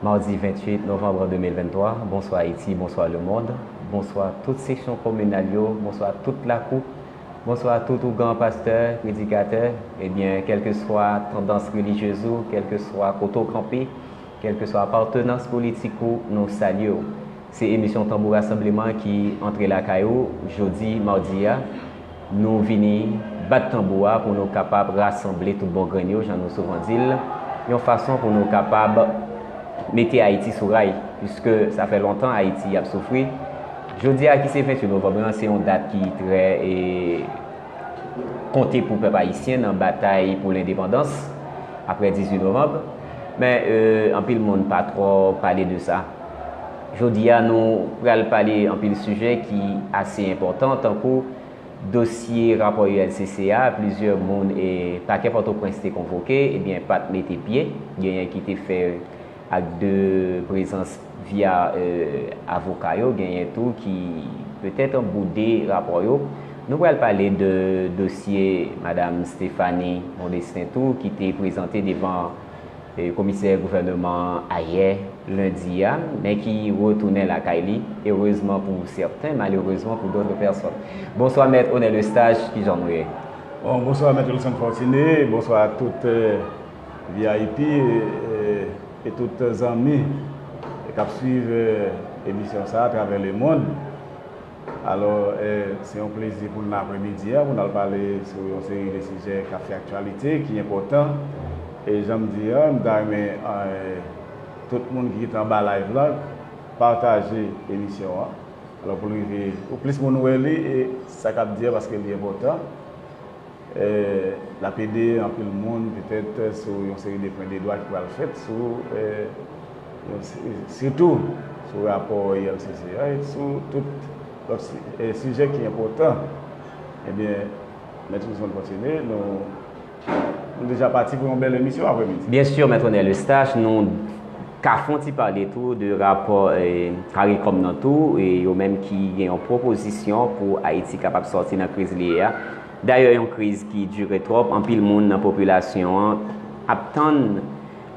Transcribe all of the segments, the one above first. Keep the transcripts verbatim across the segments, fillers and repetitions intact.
Madi venntuit novanm de mil venntwa, bonswa Ayiti, bonswa lemonn, bonswa tout seksyon kominal yo, bonswa tout lakou, bonswa tout ougan pastè, predikatè, ebyen, kèlkeswa tandans relijyez ou, kèlkeswa kote w kanpe, kèlkeswa apartenans politik ou, nou salye w. Se emisyon Tanbou Rasanbleman ki antre lakay ou jodi madi a. Nou vini bat tanbou a pou nou kapab rasanble tout bon grenn yo, jan nou souvan di l, yon fason pou nou kapab mete Ayiti sou ray, piske sa fè lontan Ayiti ap soufri. Jodi a ki se venntuit novanm nan, se yon dat ki trè, e, konte pou pèp ayisyen nan batay pou lendepandans apre dizuit novanm. Men, e, anpil moun pa twò pale de sa. Jodi a, nou pral pale anpil sijè ki ase enpòtan, tankou dosye rapò U L C C a, plizyè moun e pakè Pòtoprens te konvoke, ebyen, pa t mete pye. Genyen ki te fè ak de prezans via, e, avoka yo, genyen tou ki petèt boude rapò yo. Nou pral pale de dosye Madam Stephanie Mondestin tou, ki te prezante devan, e, komisè gouvènman an ayè, lendi a, men ki retounen lakay li, erezman pou sèten, malerezman pou dòt pèsòn. Bonswa, Mèt Onèl Eustache, kijan nou ye? Bon, bonswa, Mèt Wilson Fortuné, bonswa a tout, e, V I P, e, e, e tout zanmi k ap swiv, e, emisyon sa a atravè lemonn. Alò, e, se yon plezi pou n apremidi a, pou n al pale sou yon seri de sijè k ap fè aktyalite, ki enpòtan. E jan m di a, m ta renmen, e, tout moun ki gentan anba live la, pataje emisyon an. Alò, pou l rive, pou plis moun wè li, e sa k ap di a, paske li enpòtan. E, l ap ede anpil moun, petèt, sou yon seri de pwen de dwa ki pral fèt sou, e, yon si-, sitou sou rapò U L C C a, e sou tout lòt si-, e, sijè ki enpòtan. Ebyen, Mèt Wilson Fortuné, nou, nou deja pati pou yon bèl emisyon apremidi. Byen si, Mèt Onèl Eustache, nou ka fè yon ti pale tou de rapò, e, CARICOM nan tou, e yo menm ki gen yon pwopozisyon pou Ayiti kapab sòti nan kriz li ye a. Dayè, yon kriz ki dire twòp, anpil moun nan popilasyon an ap tann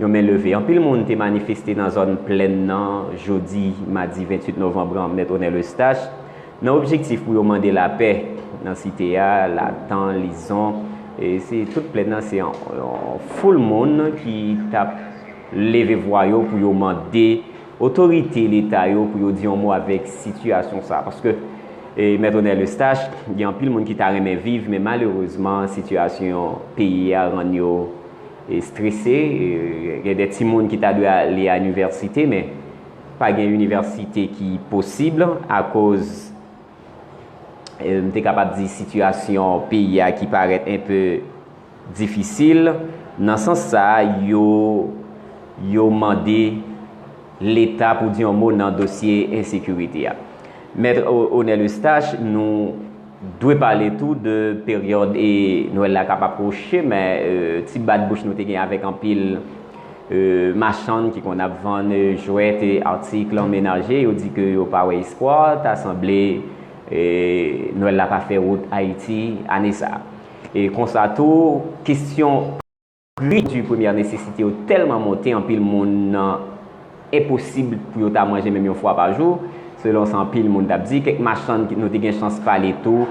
yon men leve. Anpil moun te manifeste nan zòn Plèn nan jodi madi venntuit novanm lan, Mèt Onèl Eustache, nan objektif pou yo mande lapè nan site a, Latan, Lizon, e se tout Plèn nan, se yon, yon foul moun ki t ap leve vwa yo pou yo mande otorite Leta yo pou yo di yon mo avèk sitiyasyon sa a. Paske, e, Mèt Onèl Eustache, gen anpil moun ki ta renmen viv, men malerezman, sitiyasyon peyi a rann yo, e, strese. E, gen de timoun ki ta dwe ale a inivèsite, men pa gen inivèsite ki posib akoz, e, m te kapab di sitiyasyon peyi a ki parèt enpe difisil. Nan sans sa a, yo, yo mande Leta pou di yon mo nan dosye ensekirite a. Mèt O-, Onèl Eustache, nou dwe pale tou de peryòd e Nwèl la k ap apwoche, men, e, ti bat bouch nou te gen avèk anpil, e, machann ki konn ap vann, e, jwèt e atik menaje, yo di ke yo pa wè espwa, ta sanble, e, Nwèl la pa fè wout Ayiti ane sa a. E konsa tou, kesyon pri pwodui premyè nesesite yo tèlman monte, anpil moun nan enposib pou yo ta manje menm yon fwa pa jou, selon sa anpil moun t ap di. Kèk machann ki nou te gen chans pale tou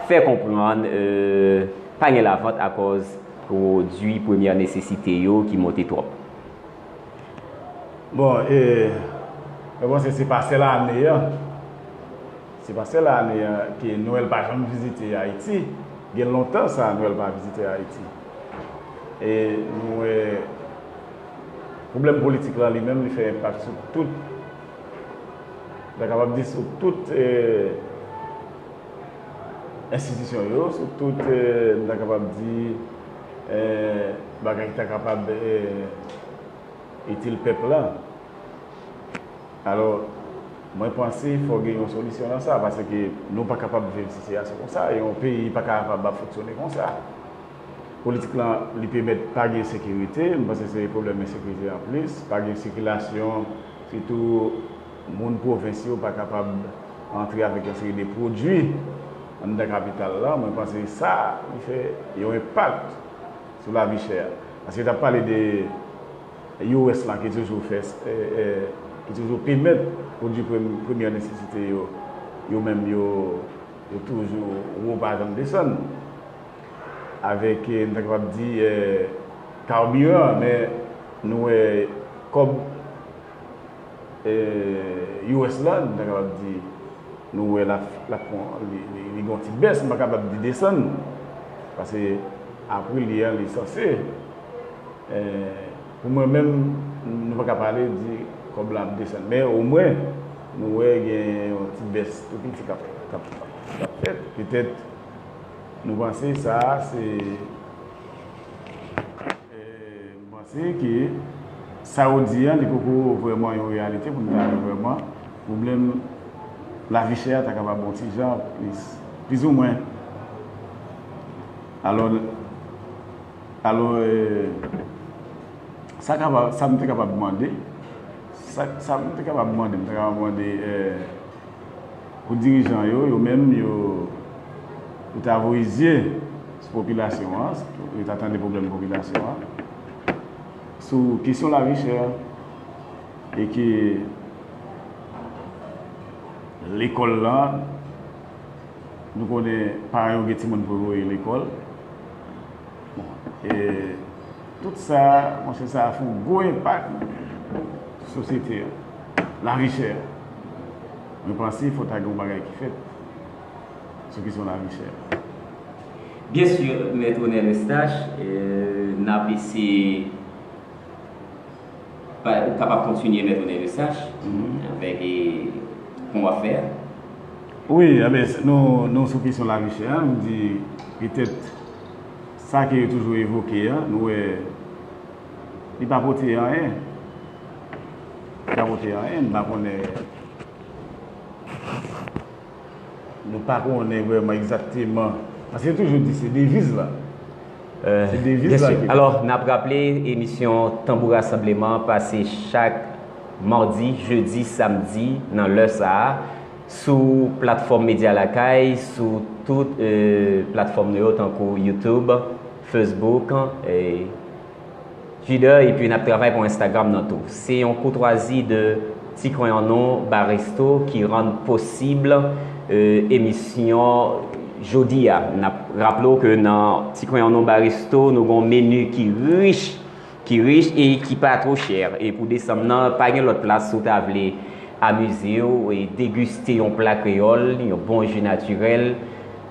fè konprann, e, pa gen lavant akòz pwodui premyè nesesite yo ki monte twòp. Bon, e, mwen panse se pa sèl ane an. Se pa sèl ane an ke Nwèl pa janm vizite Ayiti. Gen lontan sa Nwèl pa vizite Ayiti. E nou wè pwoblèm politik lan li menm, li fè enpak sou tout, m ta kapab di sou tout, e, enstitisyon yo, sou tout, e, m ta kapab di, e, bagay ki ta kapab, e, itil pèp la. Alò, mwen panse fò gen yon solisyon nan sa, paske nou pa kapab viv sitiyasyon konsa, e yon peyi pa kapab ap fonksyone konsa. Politik lan, li pèmèt pa gen sekirite, m panse se pwoblèm ensekirite anplis, pa gen sikilasyon, sitou moun pwovens yo pa kapab antre avèk yon seri de pwodui anndan kapital la. Mwen panse sa, li fè yon enpak sou lavi chè a. Paske t ap pale de U S lan ki toujou fè, eh, eh, ki toujou pèmèt pwodui prem- premyè nesesite yo, yo menm yo, yo toujou wo, pa janm desann. Avèk, eh, m ta kapab di, eh, kabiran, men nou wè kòb, eh, U S lan, m ta kapab di, nou wè l ap, l ap pran, li, li, li gen yon ti bès, m pa kapab di desann. Paske apre li an, li sanse, eh, pou mwen menm, nou pa ka pale di kòb la ap desann. Men omwen, nou wè gen yon ti bès tou piti k ap, k ap, k ap fèt. Petèt, nou panse sa a, se, eh, nou panse ke sa yo di an, li poko vrèman yon reyalite pou nou ta di vrèman pwoblèm lavi chè a ta kapab yon ti jan plis, plizoumwen. Alò, alò, eh, sa kapab, sa m te kapab mande, sa, sa m te kapab mande, m te kapab mande, eh, pou dirijan yo, yo menm, yo, yo ta voye zye sou popilasyon an, yo ta tande pwoblèm popilasyon an, sou kesyon lavi chè a, e ke lekòl lan, nou konnen paran yo gen timoun pou yo voye lekòl. Bon, e tout sa, monchè, sa fè yon gwo enpak sou sosyete a, lavi chè a. Mwen panse fò ta gen yon bagay ki fèt sou kesyon lavi chè a. Byen si, Mèt Ronel Eustache, euh, n ap eseye pa- ou kapab kontinye, Mèt Ronel Eustache, avèk, eh, pon w ap fè a. Wi, enben, nou, nou sou kesyon lavi chè a, m di, petèt, sa ke yo toujou evoke a, nou wè, li pa pote anyen. Li pa pote anyen, m pa konnen. Nou pa konnen vrèman egzakteman. Paske yo toujou di se deviz la. Se deviz la ki. Alò, n ap raple, emisyon Tanbou Rasanbleman pase chak madi, jedi, samdi nan lè sa a sou platfòm Medya Lakay, sou tout, eh, platfòm nou yo, tankou YouTube, Facebook, eh, Twitter, epi n ap travay pou Instagram nan tou. Se yon koutwazi de Ti Kwen an Nou Baresto ki rann posib, eh, emisyon jodi a. N ap raple w ke nan Ti Kwen an Nou Baresto, nou gen yon meni ki rich, ki rich e ki pa two chè. E pou desanm nan, pa gen lòt plas si w ta vle amize w e degiste yon pla kreyòl, yon bon ji natirèl,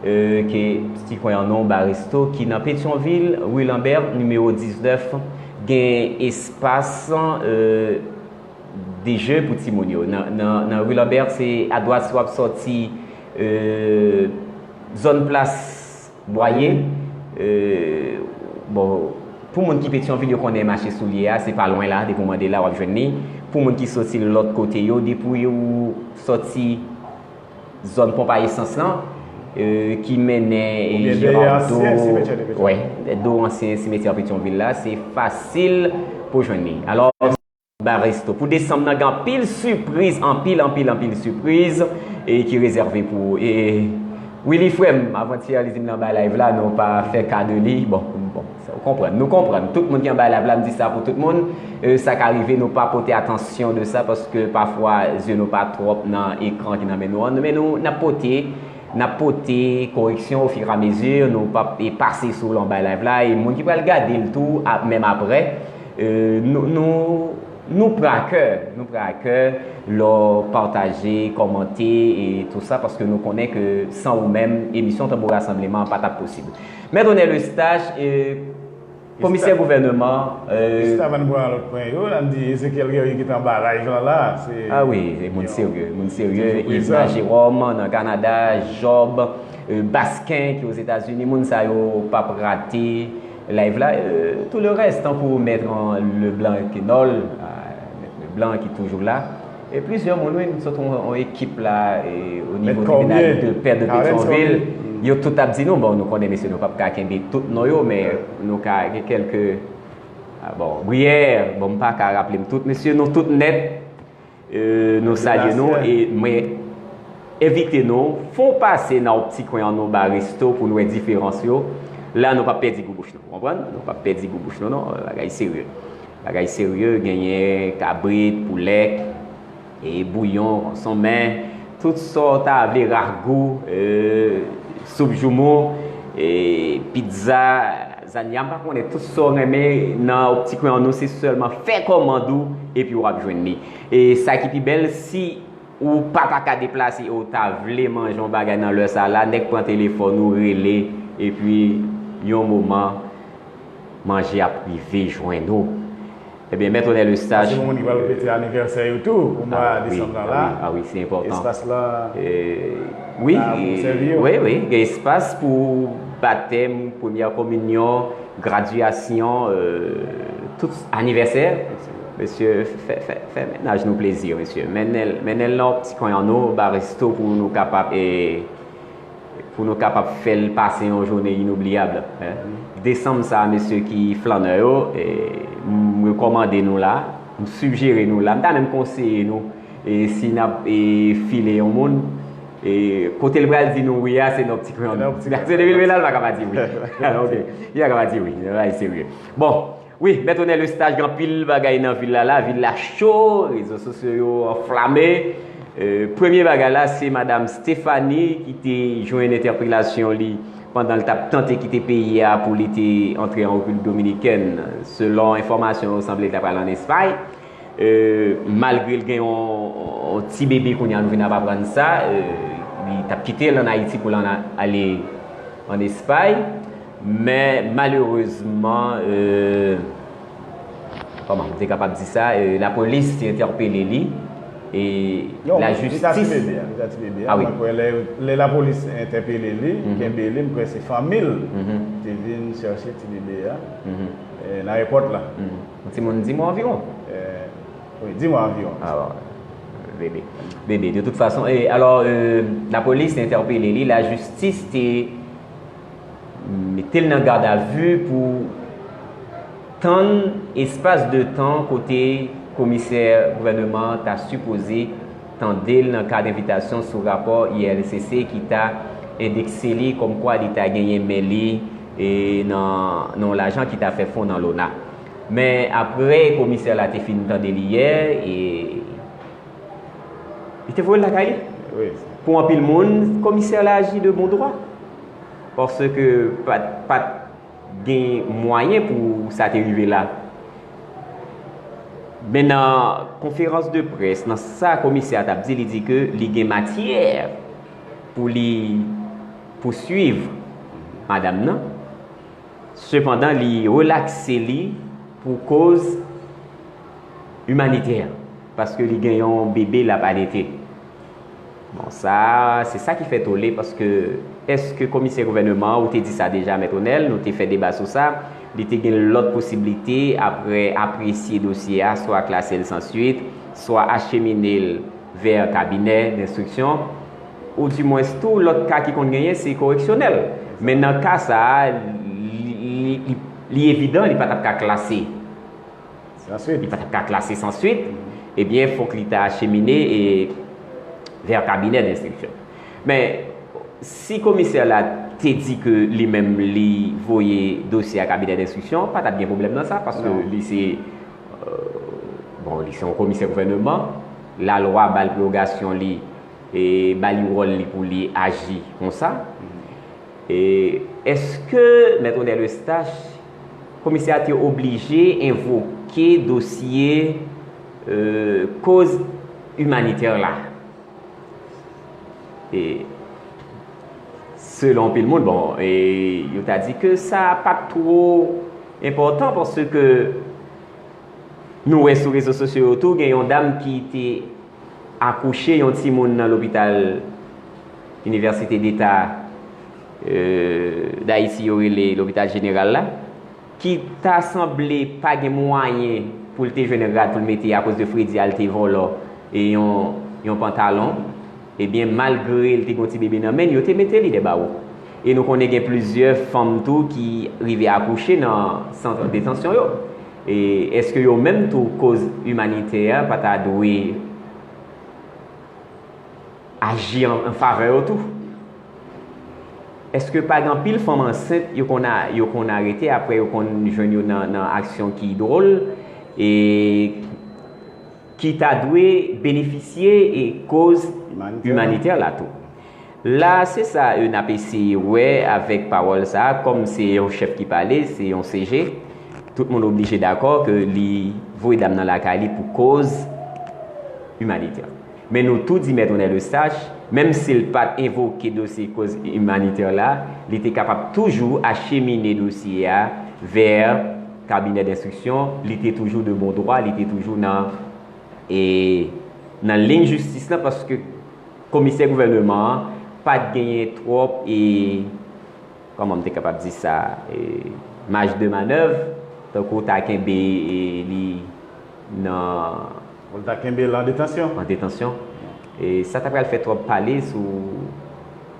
eh, ke Ti Kwen an Nou Baresto ki nan Petyonvil, ri Lanbè, nimewo diznèf, gen espas, eh, de jeu pou timoun yo. Nan, nan, nan ri Lanbè, se adwat si w ap sòti, eh, zòn plas Bwaye, eh, bon, pou moun ki Petyonvil, yo konnen mache soulye a, se pa lwen la, depi w mande la, w ap jwenn li. Pou moun ki soti lòt kote yo, depi w soti zòn ponp a esans lan, eh, ki mennen, eh, Oubyen dèyè Gerardo, ansyen simetyè de Petyonvil. Wè, do ansyen simetyè Petyonvil la, se fasil pou w jwenn li. Alò, Baresto. Pou desanm nan, gen anpil sipriz, anpil, anpil, anpil sipriz, e ki rezève pou ou. E Willy frè m, avantyè, li di m nan bay live la, nou pa fè ka de li. Bon, bon, sa, ou konprann, nou konprann. Tout moun ki anba live la, m di sa pou tout moun. E, sa ka rive, nou pa pote atansyon de sa, paske pafwa, zye nou pa twòp nan ekran ki nan men nou an. Men nou, n ap pote, n ap pote koreksyon ofiramezi, nou p ap, e, pase sou l anba live la. E moun ki pral gade l tou, a, menm apre, e, nou, nou, nou pran a kè, nou pran a kè lè w pataje, kòmante e tou sa, paske nou konnen ke san ou menm, emisyon Tanbou Rasanbleman an pa t ap posib. Mèt Ronel Eustache, e, komisè gouvènman, e, jis avan n pran lòt pwen yo, n a di Ezekiel Guerrier ki t anba live lan la, se, a wi, e moun serye, moun serye, Yves Jérôme nan Kanada, Job, e, Baskin ki Ozetazini, moun sa yo p ap rate live la, euh, tout le reste, tankou Mèt Leblanc Kenol, ah, Mèt Leblanc ki toujou la, e plizyè moun, wi, nou sot yon, yon ekip la, e, o nivo tribinal de pè de Petyonvil, yo tout ap di nou, bon, nou konnen mesye, nou p ap ka kenbe tout non yo, men nou ka gen kèlke, ah, bon, Brière, bon, m pa ka raple m tout, mesye, nou tout nèt, Euh, nou salye nou e mwen envite nou fè yon pase nan Ti Kwen an Nou Baresto pou n wè diferans yo. La, nou p ap pèdi gou bouch nou, ou konprann? Nou p ap pèdi gou bouch nou, non, bagay serye. Bagay serye, genyen kabrit, poulèt, e bouyon, konsonmen, tout sa w ta vle, ragou, e, soup joumou, e, pizza, zanya, m pa konnen, tout sa w renmen nan Optik Rayon nou, se sèlman fè kòmand ou, epi w ap jwenn li. E sa ki pi bèl, si ou pa ta ka deplase e w ta vle manje yon bagay nan lè sa la, nèk pran telefòn ou, rele, epi yon moman, manje ap rive jwenn ou. Ebyen, Mèt Onèl Eustache. Paske gen moun ki pral fete anivèsè yo tou pou mwa desanm nan la. Ah wi, ah wi, se enpòtan. Espas la, eh, wi, la pou sèvi yo. Wi, wi, gen espas pou batèm, premyè kominyon, gradyasyon, eh, tout anivèsè. Mesye, fè, fè, fè mennaj nou plezi, mesye. Mennen l, mennen l nan Optik Rayon nou, ba resto pou nou kapab, eh, pou nou kapab fè l pase yon jounen inoubliyab. Desanm sa, mesye ki flannè yo, eh, m rekòmande nou la, m sijere nou la, m ta menm konseye nou, eh, si n ap, eh, file yon moun, eh, kote l pral di nou wi a, se nan Optik Rayon. Se depi l la, l pa kapab di wi. Ok. Li pa kapab di wi. Bagay serye. Bon, wi, Mèt Onèl Eustache, gen anpil bagay nan vil la, la, vil la cho, rezo sosyo yo anflame. Eh, premye bagay la, se Madam Stéphanie ki te jwenn entèpelasyon li pandan l t ap tante kite peyi a pou li te antre an Repiblik Dominikèn. Selon enfòmasyon yo, sanble l ta pral ann Espay. Eh, malgre l gen yon, yon ti bebe kounye a, nou vin ap aprann sa, eh, li t ap kite l ann Ayiti pou l ann a-, ale ann Espay. Men malerezman, eh, kòman m te kapab di sa, eh, lapolis te entèpele li e lajistis. Non, li ta ti bebe a, li ta ti bebe a. Ah wi. Mwen kwè lè, lè lapolis entèpele li, kenbe li, m kwè se fanmi l te vin chèche ti bebe a, eh, nan ayewopò la. Yon timoun di mwa anviwon. Eh, wi, di mwa anviwon. Ah, bon. Bebe. Bebe, de tout fason. E, alò, eh, lapolis te entèpele li, lajistis te mete l nan gadavi pou tann espas de tan kote komisè gouvènman an ta sipoze tande l nan kad envitasyon sou rapò I L C C ki ta endekse li kòmkwa li ta genyen men li, e, nan, nan lajan ki ta fè fon nan lona. Men apre komisè la te fin tande li yè, e, li te voye l lakay li. Wi. Pou anpil moun, komisè la aji de bon dwa. Paske pa t, pa t gen mwayen pou sa te rive la. Men nan konferans de près, nan sa komisè a t ap di, li di ke li gen matyè pou li pouswiv madanm nan. Sepandan, li relakse li pou koz imanitè, paske li gen yon bebe l ap alete. Bon, sa, se sa ki fè tole, paske èske komisè gouvènman an, ou te di sa deja, Mèt Onèl, nou te fè deba sou sa, li te gen lòt posiblite apre apresye dosye a, swa klase l san swit, swa achemine l vè kabinè denstriksyon, oudimwens tou, lòt ka ki konn genyen, se koreksyonèl. Men nan ka sa a, li, li, li, li evidan, li pa t ap ka klase. Li pa t ap ka klase san swit, ebyen, fòk li ta achemine e vè kabinè denstriksyon. Men, si komisè la te di ke li menm li voye dosye a kabinè denstriksyon, pa t ap gen pwoblèm nan sa, paske li se, euh, bon, li se yon komisè gouvènman, lalwa ba l prerogasyon li e ba li wòl li pou li aji konsa. E èske Mèt Onèl Eustache, komisè a te oblije envoke dosye, euh, koz imanitè la? E selon anpil moun, bon, e yo ta di ke sa pa t two enpòtan paske nou wè sou rezo sosyo yo tou, gen yon dam ki te akouche yon timoun nan lopital Inivèsite Deta, euh, Dayiti yo rele Lopital Jeneral la, ki ta sanble pa gen mwayen pou l te jwenn rad pou l mete akoz de fredi a, l te vòlò e yon, yon pantalon. Ebyen, malgre l te gen yon ti bebe nan men l, yo te mete li dèyè bawo. E nou konnen gen plizyè fanm tou ki rive akouche nan sant detansyon yo. E èske yo menm tou, koz imanitè a pa ta dwe aji an, an favè yo tou? Èske pa gen anpil fanm ansent yo konn a, yo konn arete, apre yo konn jwenn yo nan, nan aksyon ki dwòl? e ki ta dwe benefisye e koz imanitè la tou. La, se sa e n ap eseye wè avèk pawòl sa a, kòm se yon chèf ki pale, se yon C G, tout moun oblije dakò ke li voye dam nan lakay li pou koz imanitè. Men nou tou di Mèt Ronel Eustache, menm si l pa t evoke dosye koz imanitè la, li te kapab toujou achemine dosye a vè kabinè denstriksyon, li te toujou de bon dwa, li te toujou nan, e, nan liy jistis lan, paske komisè gouvèneman an pa t genyen twòp, e, kòman m te kapab di sa, e, maj de manèv, tankou ta kenbe, e, li nan Pou l ta kenbe l an detansyon. An detansyon. E sa ta pral fè twòp pale sou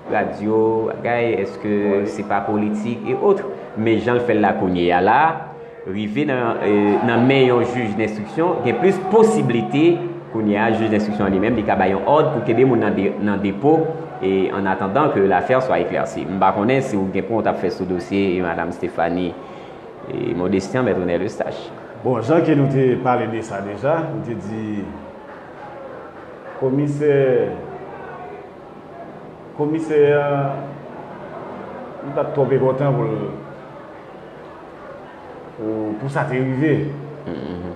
radyo, bagay, èske se pa politik e otre. Men jan l fè l la kounye a la, rive nan, e, nan men yon jij denstriksyon, gen plis posiblite kounye a jij denstriksyon an li menm, li ka bay yon òd pou kenbe moun nan de, nan depo, e an atandan ke lafè swa eklèsi. M pa konnen si w gen pwen w t ap fè sou dosye, e, madanm Stephanie, e, Modestin, Mèt Ronel Eustache. Bon, jan ke nou te pale de sa deja, nou te di komisè, komisè a, li pa t twòp enpòtan pou l, pou, pou sa te rive.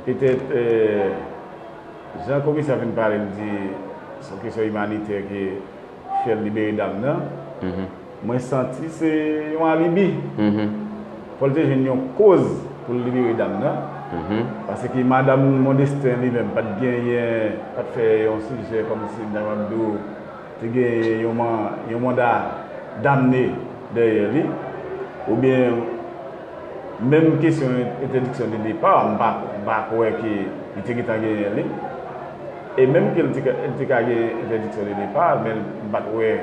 Petèt, e, jan komisè a vin pale, l di se yon kesyon imanitè ke fè l libere dam nan, mwen santi se yon alibi. Fò l te jwenn yon koz pou l libere dam nan. Paske madanm Modestin li menm pa t genyen, pa t fè yon sijè kòmsi m ta kapab di w te gen yon man-, yon manda damne dèyè li, oubyen menm kesyon entèdiksyon de depa, m pa, m pa kwè ke li te gentan genyen li. E menm ke li te ka, li te ka gen entèdiksyon de depa, men m pa t wè,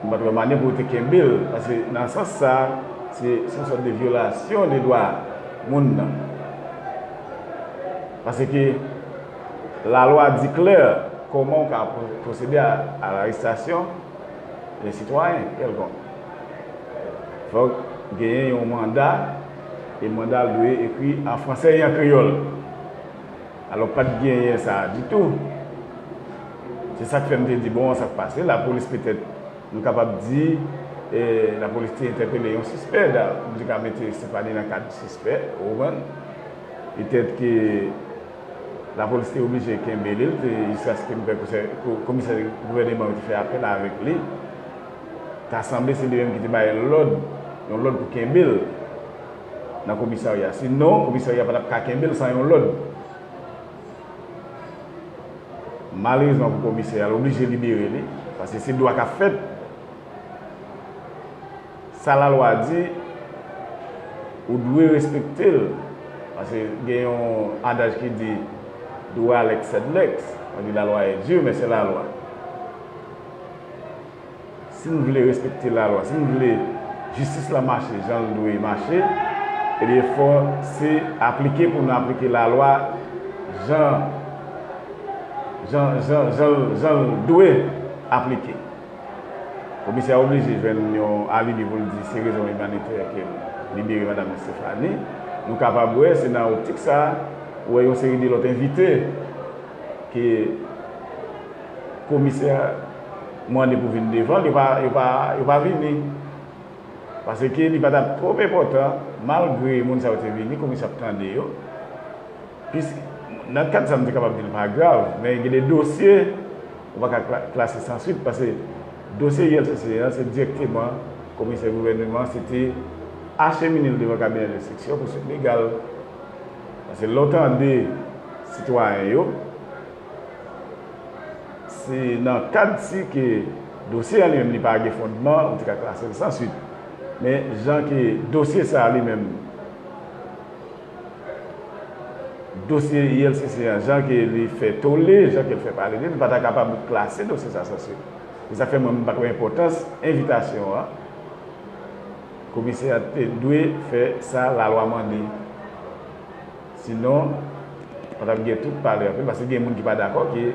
m pa t wè manyè pou yo te kenbe l, paske nan sans sa, se, se yon sòt de vyolasyon de dwa moun nan. Paske lalwa di klè kòman w ka pwo-, pwosede a, a larestasyon de sitwayen kèlkonk. Fòk genyen yon manda, e manda l dwe ekri an fransè e an kreyòl. Alò, pa t genyen sa ditou. Se sa k fè m te di, bon, sa k pase, lapolis petèt, nou kapab di, e, lapolis te entèpele yon sispè, da, nou te ka mete Stephanie nan kad sispè, ou konprann? Petèt ke lapolis te oblije kenbe li, te, jiskaske m kwè komisè, ko-, komisè gouvèneman yo te fè apèl avèk li. Ta sanble se li menm ki te bay lòd, yon lòd pou kenbe l nan komisarya. Sinon, komisarya pa t ap ka kenbe l san yon lòd. Malerezman pou komisè a, l oblije libere li, paske se dwa k ap fèt. Sa lalwa di, ou dwe respekte l. Paske gen yon adaj ki di, droit lex sed lex, sa vle di lalwa e di, men se lalwa. Si n vle respekte lalwa, si n vle jistis la mache jan l dwe mache, ebyen, fò se aplike pou nou aplike lalwa jan, jan, jan, jan, jan l dwe aplike. Komisè a oblije jwenn yon alibi pou l di se rezon imanitè ke l libere madanm Stephanie. Nou kapab wè, se nan optik sa a, ou wè yon seri de lòt envite ke komisè a mande pou vin devan l, yo pa, yo pa, yo pa vini. Paske li pa t ap twòp enpòtan, malgre moun sa yo te vini, komisè ap tande yo. Pis, nan kad sa, m te kapab di l pa grav, men gen de dosye, ou pa ka kla-, klase san swit, paske dosye I L C C an, se dirèkteman komisè gouvèneman, se te achemine l devan kabinè denstriksyon pou swit legal. Paske lè w tande sitwayen yo, se nan kad si ke dosye an li menm li pa gen fondman, ou te ka klase l san swit. Men jan ke dosye sa a li menm, dosye I L C C an, jan ke li fè tole, jan ke l fè pale de li, li pa ta kapab klase dosye sa a san swit. Se sa k fè mwen, m pa t wè enpòtans envitasyon an. Komisè a te dwe fè sa lalwa mande. Sinon, pa t ap gen tout pale anpil, paske gen moun ki pa dakò ke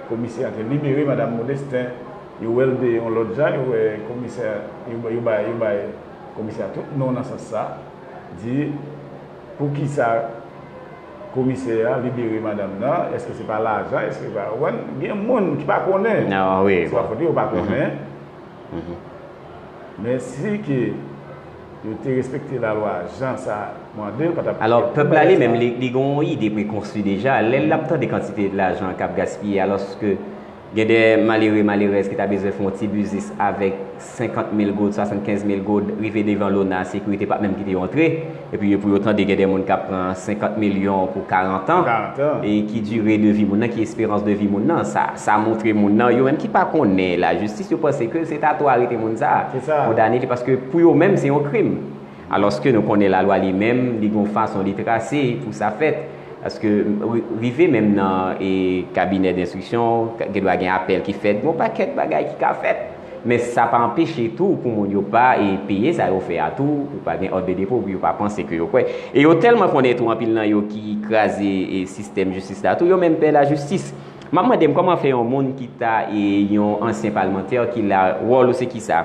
komisè a te libere madanm Modestin. Yo wè l de yon lòt jan, yo wè komisè, yo, yo bay, yo bay komisè a tout non nan sans sa, di Poukisa komisè a libere madanm nan? Èske se pa lajan? Èske se pa, ou konprann? Gen moun ki pa konnen. Ah, wi, Se pa bon. fòt li, yo pa konnen. Men si ke yo te respekte lalwa jan sa mande, yo pa t ap Alò, pèp la li menm, li, li gen yon ide prekonstwi deja. Lè l ap tande kantite lajan k ap gaspiye, alòske gen de malere, malerèz ki ta bezwen fè yon ti biznis avèk senkant mil goud, swasannkenz mil goud, rive devan lona, sekirite pa t menm kite yo antre. Epi pou yo tande gen de moun k ap pran senkant milyon pou karant an. Karant an. E ki dire de vi moun nan, ki esperans de vi moun nan. Sa, sa montre moun nan, yo menm ki pa konnen lajistis, yo panse ke se ta tou arete moun sa, Se sa. Kondane li, paske pou yo menm, se yon krim. Alòske nou konnen lalwa li menm, li gen yon fason li trase pou sa fèt. Paske ri- rive menm nan e, kabinè denstriksyon, ka- gen dwa gen apèl ki fèt, gen yon pakèt bagay ki ka fèt. Men sa pa anpeche tou pou moun yo pa e, peye sa yo fè a tou, pou pa gen òd de depo, pou yo pa panse ke yo kwè. E yo tèlman konnen tou anpil nan yo ki kraze e, sistèm jistis la tou, yo menm pè lajistis. M ap mande m kòman fè yon moun ki ta e, yon ansyen palmantè ki la, wòl ou se kisa?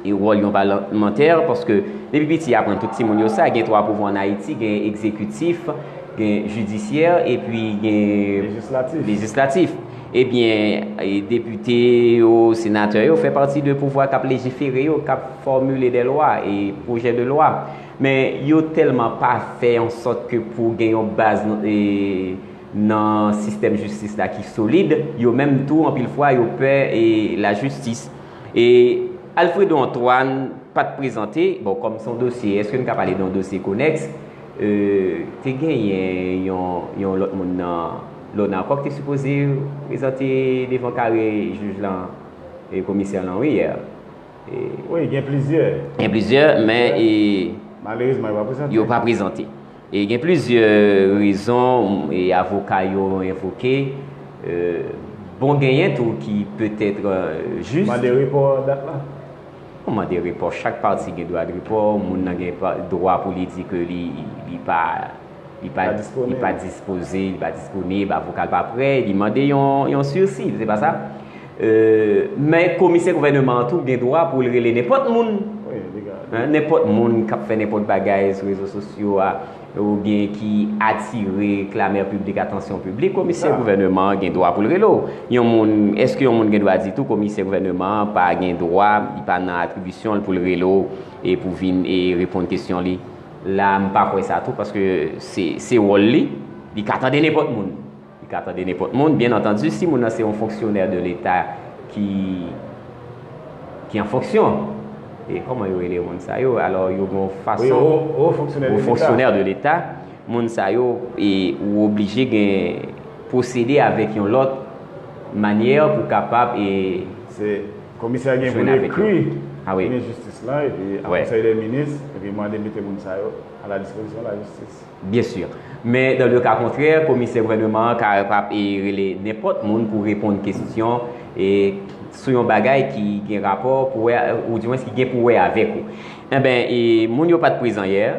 E wòl yon palmantè, paske depi piti aprann tout timoun yo sa, gen twa pouvwa an Ayiti, gen egzekitif, gen jidisyè, epi gen Lejislatif. Lejislatif. Ebyen, e depite yo, senatè yo fè pati de pouvwa k ap lejifere yo, k ap fòmile de lwa e pwojè de lwa. Men yo tèlman pa fè an sòt ke pou gen yon baz e, nan sistèm jistis la ki solid, yo menm tou anpil fwa yo pè e, lajistis. E Alfredo Antoine pa t prezante, bon, kòm se yon dosye, èske n ka pale de yon dosye konèks? E, te genyen yon, yon lòt moun nan lona ankò ki te sipoze prezante devan kare jij lan e komisè lan wi yè. Wi, gen plizyè. Gen plizyè, men e, Malerezman, yo pa prezante. Yo pa prezante. E gen plizyè rezon e avoka yo envoke. E, bon, genyen tou ki petèt e, jis. Mande repò dat la. Ou mande repò, chak pati gen dwa de repò. Moun nan gen pa- dwa pou li di ke li, li pa, li pa, Pa disponib. Li pa dispoze, li pa disponib, avoka l pa prè, li mande yon, yon sisi, se pa sa? E, men komisè gouvènman an tou gen dwa pou l rele nenpòt moun. Wi, legal. Hein, nenpòt moun k ap fè nenpòt bagay sou rezo sosyo a, oubyen ki atire klamè piblik, atansyon piblik, komisè Sa. Gouvènman an gen dwa pou l rele w. Yon moun, èske yon moun gen dwa di tou komisè gouvènman an pa gen dwa, li pa nan atribisyon l pou l rele w e pou vin e reponn kesyon li? La, m pa kwè sa tou, paske se, se wòl li, li ka tande nenpòt moun. Li ka tande nenpòt moun. Byen antandi, si moun nan se yon fonksyonè de Leta ki, ki an fonksyon, e kòman yo rele moun sa yo? Alò, yo gen yon fason. Wi, wo, wo fonksyonè de Wo Leta. Fonksyonè de Leta, moun sa yo, e, ou oblije gen pwosede avèk yon lòt manyè pou kapab e, Se komisè gen pou Jwenn li avèk ekri Ah wi. Minis Jistis la, epi a Wi. Konsèy de Minis, epi mande mete moun sa yo a la dispozisyon lajistis. Byen si. Men, dans le cas contraire, komisè gouvènman an kapab e rele nenpòt moun pou reponn kesyon e sou yon bagay ki gen rapò pou wè, ou dimwens ki gen pou wè avèk ou. Enben, e moun yo pa t prezan yè,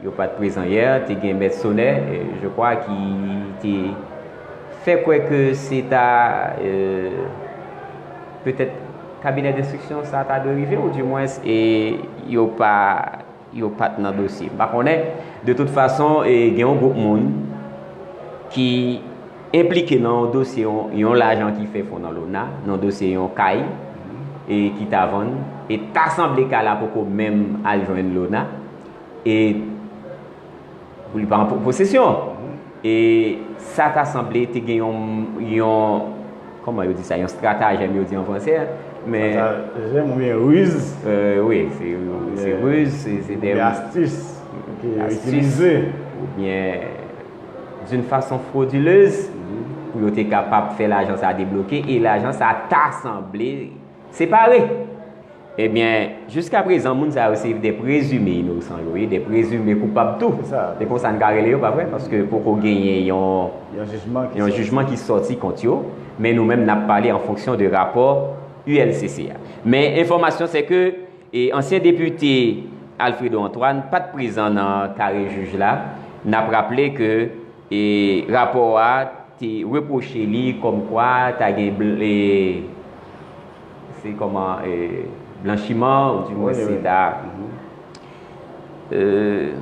yo pa t prezan yè, te gen mèt Sonè, e, je crois, ki te fè kwè ke se ta, e, petèt kabinè denstriksyon sa ta dwe rive, ou dimwens, e, yo pa, yo pa t nan dosye. M pa konnen, de tout fason, e, gen yon gwoup moun ki enplike nan yon dosye yon, yon lajan ki fè fon nan lona, nan dosye yon kay, e, ki ta vann, e ta sanble kay la poko menm al jwenn lona, e li pa an po- posesyon. E sa ta sanble te gen yon, yon, kòman yo di sa, yon stratajèm yo di an fransè, men Sa, jèm oubyen riz, euh, wi, se, se Yeah. riz, se, se de oubyen astis ke yo astis. Itilize. Oubyen d'une façon frauduleuse, pou yo te kapab fè lajan sa debloke, e lajan sa ta sanble separe. Ebyen, jiska prezan, moun sa yo se de prezime inosan yo ye, de prezime koupab tou. Se sa. Se konsa n ka rele yo, pa vre? Paske poko genyen yon, Yon jijman ki yon sòti. Jijman ki sòti kont yo, men nou menm n ap pale an fonksyon de rapò U L C C a. Men enfòmasyon se ke, e, ansyen depite Alfredo Antoine pa t prezan nan kare jij la. N ap raple ke, e, rapò a te repwoche li kòmkwa ta gen bl- e, se kòman, e, blanchiman, ou dimwen Wi, se wi. ta, Mhm. e,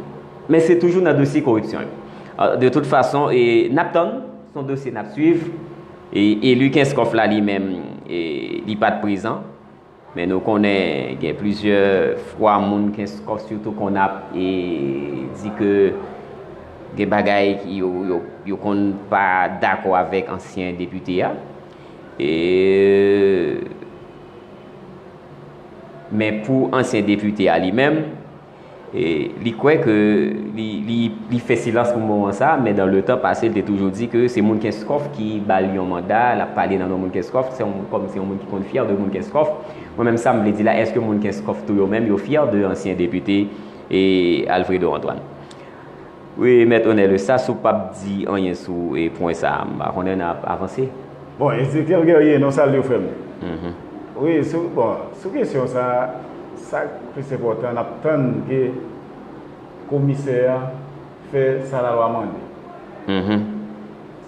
Men se toujou nan dosye koripsyon yo. Ah, de tout fason, e, n ap tann, se yon dosye n ap swiv. E, eli Kenskòf la li menm, e, li pa t prezan. Men nou konnen gen plizyè fwa moun Kenskòf sitou konn ap, e, di ke gen bagay ki yo, yo, yo konn pa dakò avèk ansyen depite a. E, men pou ansyen depite a li menm, e, li kwè ke li, li, li fè silans pou moman sa, men dans le temps passé, li te toujou di ke se moun Kenskòf ki ba l yon manda, l ap pale nan non moun Kenskòf, se yon, kòm se yon moun ki konn fyè de moun Kenskòf. Mwen menm sa m vle di la, èske moun Kenskòf tou yo menm yo fyè de ansyen depite, e, Alfredo Antoine? Wi, Mèt Onèl, sa si w p ap di anyen sou, e, pwen sa, m pa konnen n ap avanse. Bon, Ezekiel Guerrier, non, salye w, frè m. Mhm. Wi, sou, bon, sou kesyon sa, sa k plis enpòtan, n ap tann ke komisè a fè sa lalwa mande. Mhm.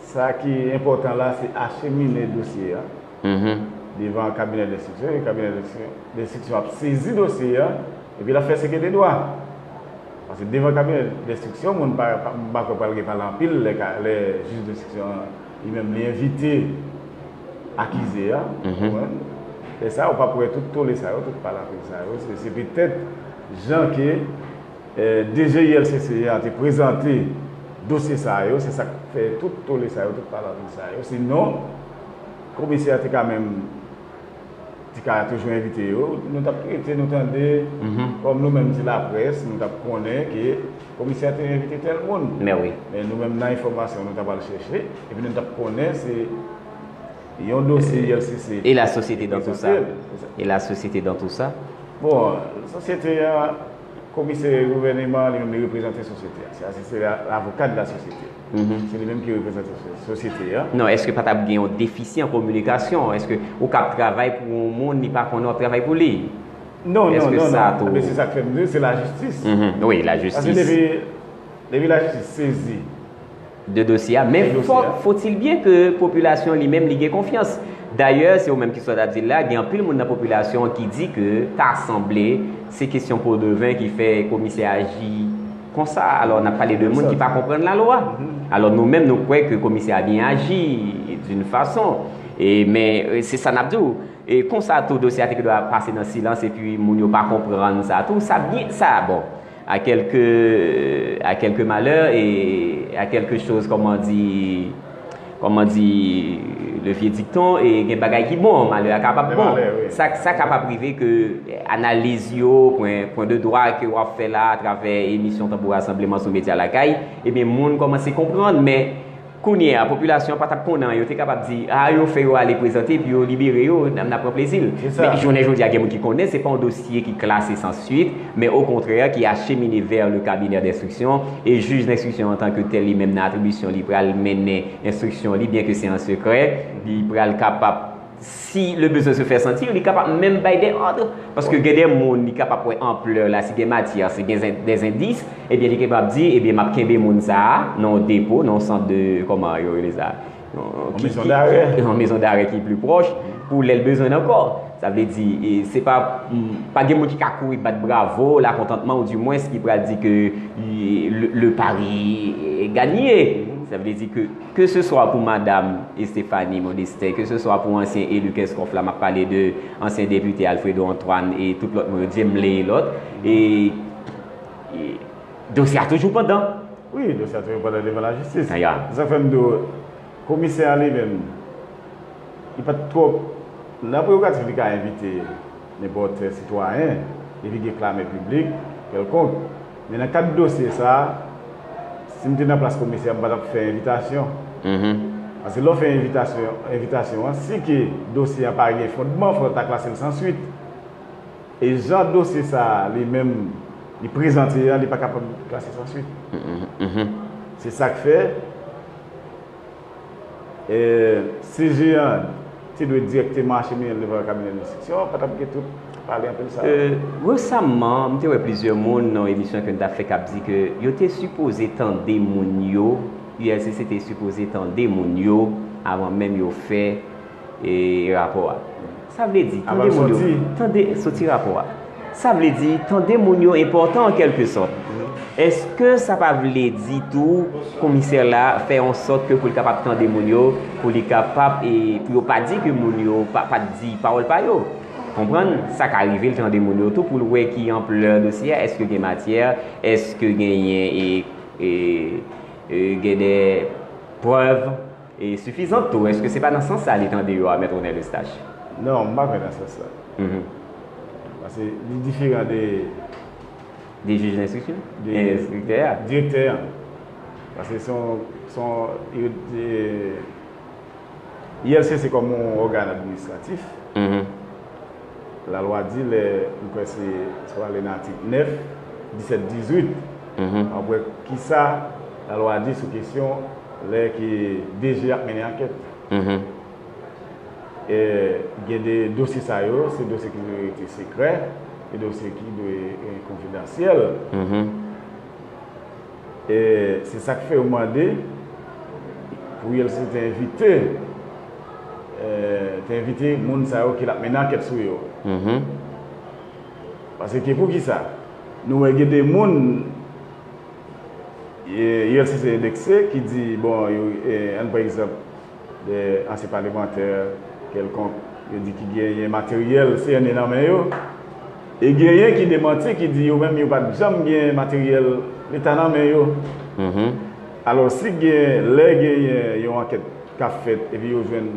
Sa ki enpòtan la, se achemine dosye a Mhm. devan kabinè denstriksyon, e kabinè denstriksyon, denstriksyon ap sezi dosye a, epi l ap fè seke de dwa. Paske devan kabinè denstriksyon, moun pa, pa, m pa kwè pral gen pale anpil lè ka, lè jij denstriksyon an, li menm, li envite akize a, Mhm. konprann? Lè sa, ou p ap wè tout tole sa yo, tout pale anpil sa yo. Se, se petèt jan ke, eh, D G I L C C a te prezante dosye sa yo, se sa k fè tout tole sa yo, tout pale anpil sa yo. Sinon, komisè a te ka menm, te ka toujou envite yo. Nou t ap rete, nou tande, Mhm. kòm nou menm se laprès, nou t ap konnen ke komisè a te envite tèl moun. Men wi. Men nou menm nan enfòmasyon, nou t ap al chèche, epi nou t ap konnen se yon dosye I L C C. Et la société dans tout ça? Et la société dans tout ça? Bon, sosyete a, komisè gouvèneman, li menm li reprezante sosyete a. Se, se, se la, l'avocat de la société. Mhm. Se li menm ki reprezante so-, sosyete a. Non, èske pa t ap gen yon defisi an kominikasyon? Èske ou k ap travay pou yon moun, li pa konnen w ap travay pou li? Non, non, Èske non, sa non. tou Ebyen, se sa k fè m di, se lajistis. Mhm. Wi, Paske lajistis. depi, depi lajistis sezi de dosye a, men de dosye fò, a. faut-il bien ke popilasyon li menm li gen konfyans. Dayè, se ou menm ki sot ap di l la, gen anpil moun nan popilasyon an ki di ke ta sanble se kesyon po de ven ki fè komisè aji konsa. Alò, n ap pale de moun ki pa konprann lalwa. Mhm. Alò, nou menm, nou kwè ke komisè a byen aji d'une façon. E, men, e, se sa n ap di w. E konsa tou, dosye a te dwe pase nan silans epi moun yo pa konprann sa tou. Sa byen, sa, bon, à quelque, à quelque malheur et à quelque chose, comment dire, comment dire, le vieux dicton, e gen bagay ki bon, malè a kapab bon. Sa, sa kapab rive ke analiz yo, pwen, pwen de dwa ke w ap fè la atravè emisyon Tanbou Rasanbleman sou Medya Lakay, ebyen, moun kòmanse konprann, men kounye a, popilasyon an pa t ap konnen, yo te kapab di, a, yo fè yo ale prezante, epi yo libere yo, n ap, n ap pran plezi l. Men jounen jodi a, gen moun ki konnen, se pa yon dosye ki klase san swit, men okontrè, ki achemine vè le cabinet d'instruction, e jij denstriksyon an, antanke tèl, li menm nan atribisyon li, pral mennen enstriksyon li, byenke se an sekrè, li pral kapab, si le besoin se fait sentir, li kapab menm bay de òd. Paske gen de moun, li kapab wè anplè la, si gen matyè, si gen zen-, des indices, ebyen, li kapab di, ebyen, m ap kenbe moun sa a nan yon depo, nan yon sant de, kòman yo rele sa? Yon, ki, mezon ki, darè. Ki, yon mezon darè ki pli pwòch, pou lè l bezwen l ankò. Sa vle di, e, se pa, m, pa gen moun ki ka kouri bat bravo, lakontantman, ou dimwens ki pral di ke, e, le, le pari est gagné. Sa vle di ke, ke se swa pou madam Stéphanie Modestin, ke se swa pou ansyen eli Kenskòf la, m ap pale de ansyen depite Alfredo Antoine e tout lòt moun yo, Djemley e lòt, e, e dosye a toujou pandan. Wi, dosye a toujou pandan devan lajistis. Aya. Se sa k fè m di w, komisè a li menm, li pa t twòp nan prerogativ li ka envite nenpòt sitwayen, epi gen klamè piblik kèlkonk. Men nan kad dosye sa a, si m te nan plas komisè a, m pa t ap fè envitasyon. Mhm. Paske lè w fè envitasyon, envitasyon an, si ke dosye a pa gen fondman, fò w ta klase l san swit. E jan dosye sa a, li menm, li prezante a, li pa kapab klase san swit. Mhm, mhm. Se sa k fè, e, C G an te dwe dirèkteman achemine l devan kabinè denstriksyon, pa t ap gen tout pale anpil sa. E, resaman, m te wè plizyè moun nan yon emisyon ke n t ap fè k ap di ke yo te sipoze tande moun yo, U L C C te sipoze tande moun yo avan menm yo fè, e, rapò a. Sa vle di, tande moun yo, tande, soti rapò a. Sa vle di, tande moun yo enpòtan an kèlkesòt. Èske sa pa vle di tou komisè la fè an sòt ke pou l kapab tande moun yo, pou li kapab, e pou yo pa di ke moun yo pa, pa t di pawòl pa yo? Konprann? Sa ka rive l tande moun yo tou pou l wè ki anplè dosye a, èske gen matyè, èske genyen e, e, e gen de prèv e sifizan tou. Èske se pa nan sans sa li tande yo a, Mèt Ronel Eustache? Non, m pa kwè nan sans sa. Mhm. Paske li diferan de. De jij lenstriksyon? De enstriktè a. Direktè a. Paske se yon, se yon, I L C C kòm yon ògàn administratif. Mhm. Lalwa di lè, m kwè se, se ale nan atik nèf, disèt, dizuit. Mhm. Apre, kisa lalwa di sou kesyon lè ke D G ap mennen ankèt? Mhm. E, gen de dosye sa yo, se dosye ki dwe rete sekrè, e dosye ki dwe e, konfidansyèl. Mhm. E se sa k fè yo mande pou I L C C te envite, e, te envite moun sa yo ke l ap mennen ankèt sou yo. Mhm. Paske poukisa? Nou wè gen de moun e, I L C C endekse ki di, bon, yo, e, ann pran egzanp, de ansyen palemantè kèlkonk, yo di ki genyen materyèl C N A nan men yo. E genyen ki demanti, ki di yo menm yo pa t janm gen materyèl Leta nan men yo. Mhm. Alò, si gen, lè genyen yon ankèt k ap fèt epi yo jwenn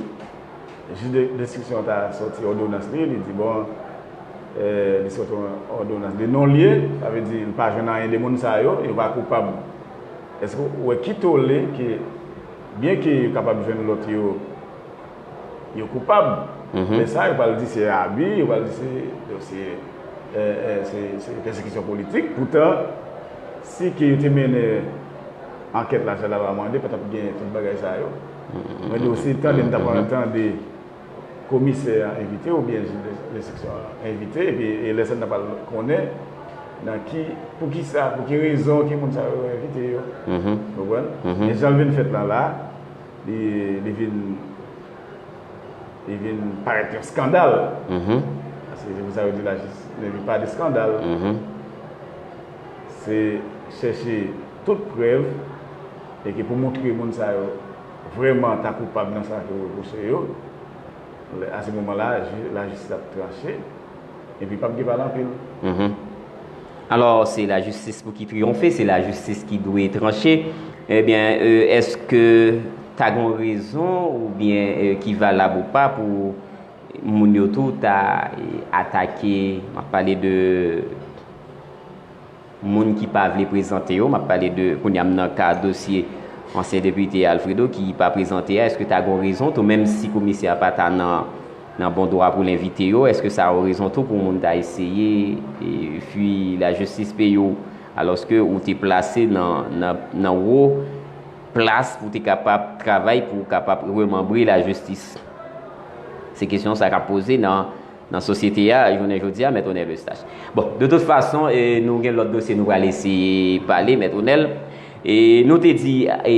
jij de, lenstriksyon ta sòti òdonans li, li di, bon, e, li sòti yon òdonans de non-lye, sa vle di li pa jwenn anyen de moun sa yo, yo pa koupab. Èske w wè ki tole ke, byenke yo kapab jwenn lòt yo, yo koupab, mhm, men sa yo pral di se abi, yo pral di se, se, e, e, se, se pèsekisyon politik. Poutan, si ke yo te mennen ankèt la jan lalwa mande, pa t ap gen tout bagay sa yo. Mhm. Mwen di w, si tande, n t ap, mhm, tande komisè a envite oubyen jij de, lenstriksyon an envite, epi e lè sa n ap al konnen nan ki, poukisa, pou ki rezon ke moun sa yo envite yo. Mhm. Konprann? Mhm. E jan l vin fèt la, la, li, li vin, li vin parèt yon eskandal. Mhm. Paske se pou sa yo di lajistis ne vit pas de scandale. Mhm. Se chèche tout prèv e ke pou montre moun sa yo vrèman ta koupab nan sa ke yo repwoche yo. A se moman la, lajistis ap tranche, epi p ap gen pale anpil. Mhm. Alò, se lajistis pou ki triyonfe, se lajistis ki dwe tranche. Ebyen, e, èske ta gen rezon oubyen, e, ki valab ou pa pou moun yo tou ta, e, atake, m ap pale de moun ki pa vle prezante yo, m ap pale de, kounye a m nan ka dosye ansyen depite Alfredo ki pa prezante a, èske ta gen rezon tou, menm si komisè a pa ta nan, nan bon dwa pou l envite yo, èske sa yon rezon tou pou moun ta eseye, e, fui lajistis peyi w, alòske ou te plase nan, nan, nan wo plas pou te kapab travay, pou w kapab remanbre lajistis? Se kesyon sa k ap poze nan nan sosyete a, jounen jodi a, Mèt Ronel Eustache. Bon, de tout fason, e, nou gen lòt dosye nou pral eseye pale, Mèt Ronel. E, nou te di, e,